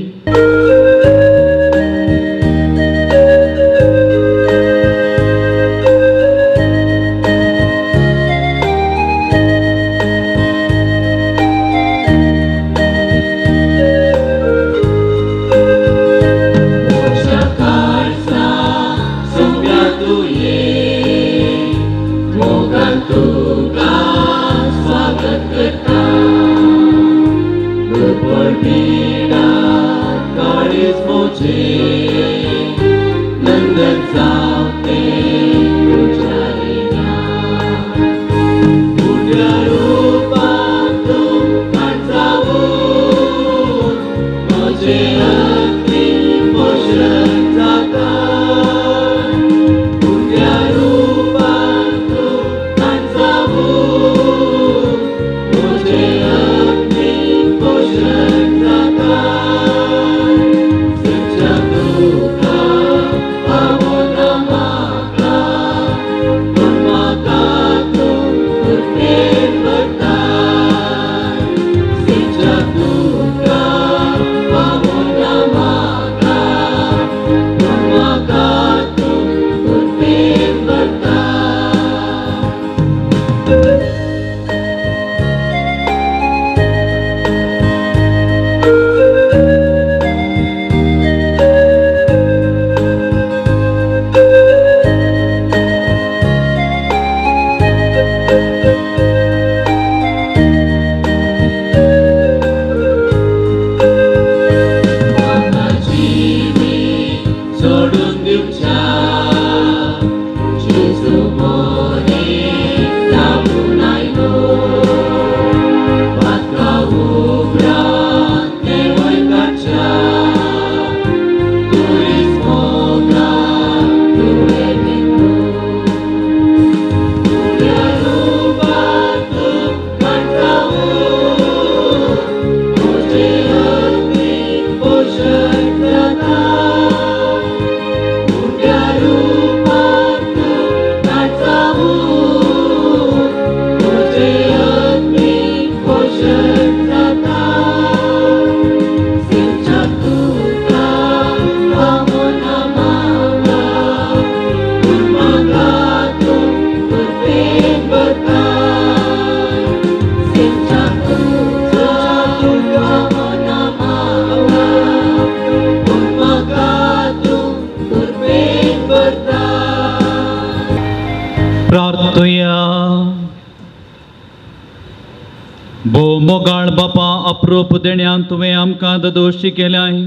[SPEAKER 5] भोव मोगाळ बापा अप्रूप देण्यान तुवें आमकां ददोशी केल्याय.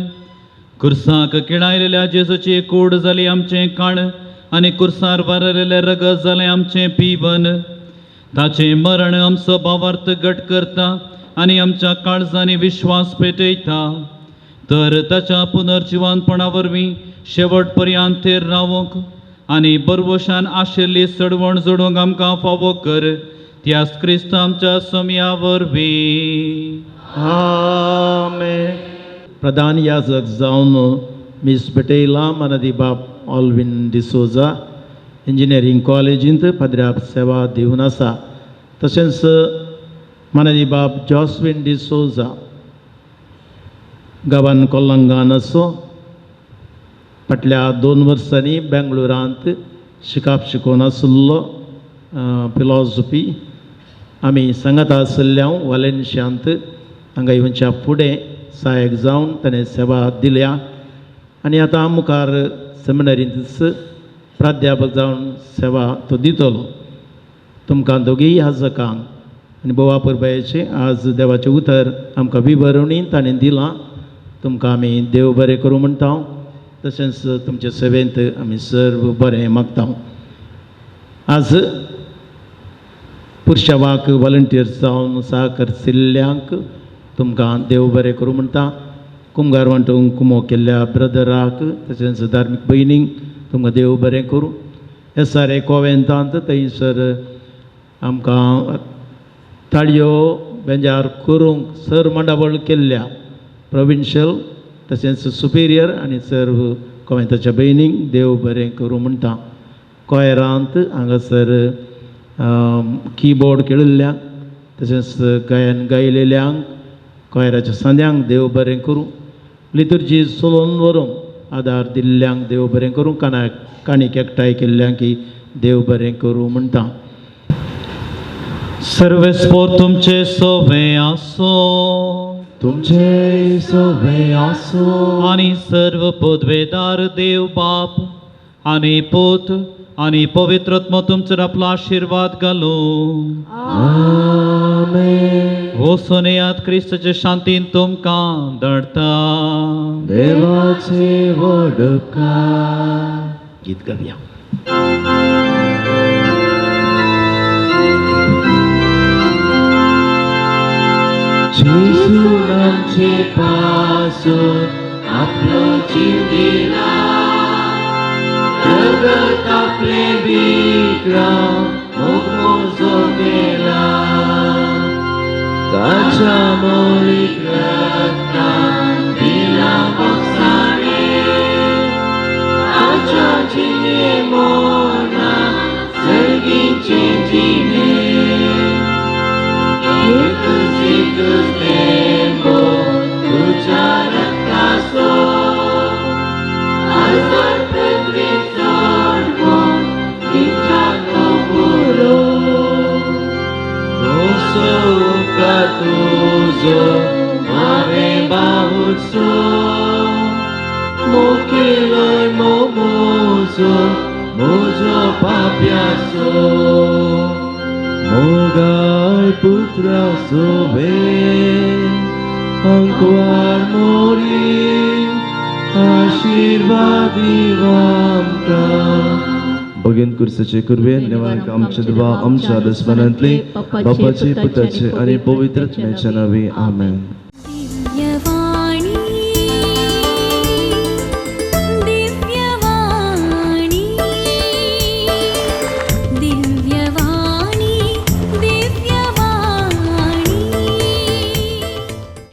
[SPEAKER 5] कुर्साक किळायलेल्या जेजूची कूड जाली आमचें काण आनी कुर्सार वारलेलें रगत जालें आमचें पिवन. ताचें मरण आमचो भावार्थ घट करता आनी आमच्या काळजांनी विश्वास पेटयता. तर ताच्या पुनर्जिवानपणा वरवीं शेवट पर्यंत थेर रावंक आनी बरवशान आशिल्ली चडवण जोडूंक आमकां फावो कर. त्यास क्रिस्त आमच्या समया वरवीं.
[SPEAKER 2] आमेन. प्रधान याजक जावन मीस भेटयला मानादी बाब ऑलविन डिसोजा इंजिनियरींग कॉलेजींत पदराप सेवा दिवन आसा. तशेंच मानादी बाब जॉस्विन डिसोजा गांवान कोल्लंगान आसो फाटल्या 2 वर्सांनी बेंगळुरांत शिकाप शिकोवन आशिल्लो फिलॉसॉफी आमी सांगाता आशिल्ल्या वालेन्शांत हांगा येवच्या फुडें सहायक जावन ताणें सेवा दिल्या आनी आतां मुखार सेमिनरींतच प्राध्यापक जावन सेवा तो दितलो. तुमकां दोगीय याजकांक आनी बोवा परबायेचें आज देवाचें उतर आमकां विवरणी ताणें दिलां. तुमकां आमी देव बरें करूं म्हणटा, तशेंच तुमचे सेवेंत आमी सर्व बरें मागता. आज पुरशावाक वॉलंटियर्स जावन सहकरशिल्ल्यांक तुमकां देव बरें करूं म्हणटा. कुमगार वांटूंक कुमो केल्ल्या ब्रदराक तशेंच धार्मीक भयणींक तुमकां देव बरें करूं. एस आर ए कोवेंतांत थंयसर आमकां ताळयो बेंजार करूंक सर मांडावळ केल्ल्या प्रोविन्शियल तशेंच सुपिरियर आनी सर्व कोवेंताच्या भयणींक देव बरें करूं म्हणटा. कोयरांत हांगासर किबोर्ड खेळिल्ल्यांक तशेंच गायन गायलेल्यांक कोयराच्या सांद्यांक देव बरें करूं. लितुर्जी चलोवन व्हरूंक आदार दिल्ल्यांक देव बरें करूं. कानाक काणीक एकठांय केल्ल्यांक देव बरें करूं म्हणटा.
[SPEAKER 5] सर्वेस्पोर तुमचे सोवे आसो,
[SPEAKER 10] तुमचे सोवे आसो,
[SPEAKER 5] आनी सर्व पदवेदार देव बाप आनी पूत आनी पवित्रत्म तुमचेर आपलो आशिर्वाद घालूं.
[SPEAKER 10] आमेन.
[SPEAKER 5] वचून येयात, क्रिस्ताचे शांतीन तुमकां धाडटा.
[SPEAKER 10] देवाचे व्हड उपकार.
[SPEAKER 2] गीत गावया.
[SPEAKER 10] जेजून आमचे पासून आपलो जीव दिला, रगत आपले विक्रम मोगमोजो केला, ताच्या मोलीक रक्तान दिला बक्षाणे, ताच्या जिणे मोना सर्गीचे जिणे. एकच एकच थेंबो तुज्या रक्ताचो हजार पृथ्वी चडवून दिवच्याक पुरो. कसो उपकार तुजो हांवें बाहुचो, मुखेलोय मोमोजो म्हजो पाप्याचो. मोगाळ पुत्रा सोबे अंकवार मोरी आशिर्वादी आमकां.
[SPEAKER 1] भगीन कुर्साचे कुरवेन निवारक आमचे दुवा आमच्या दुस्मनांतली बापाचे पुताचे आनी पवित्र आत्म्याच्या नांवी. आमेन.
[SPEAKER 9] दिव्य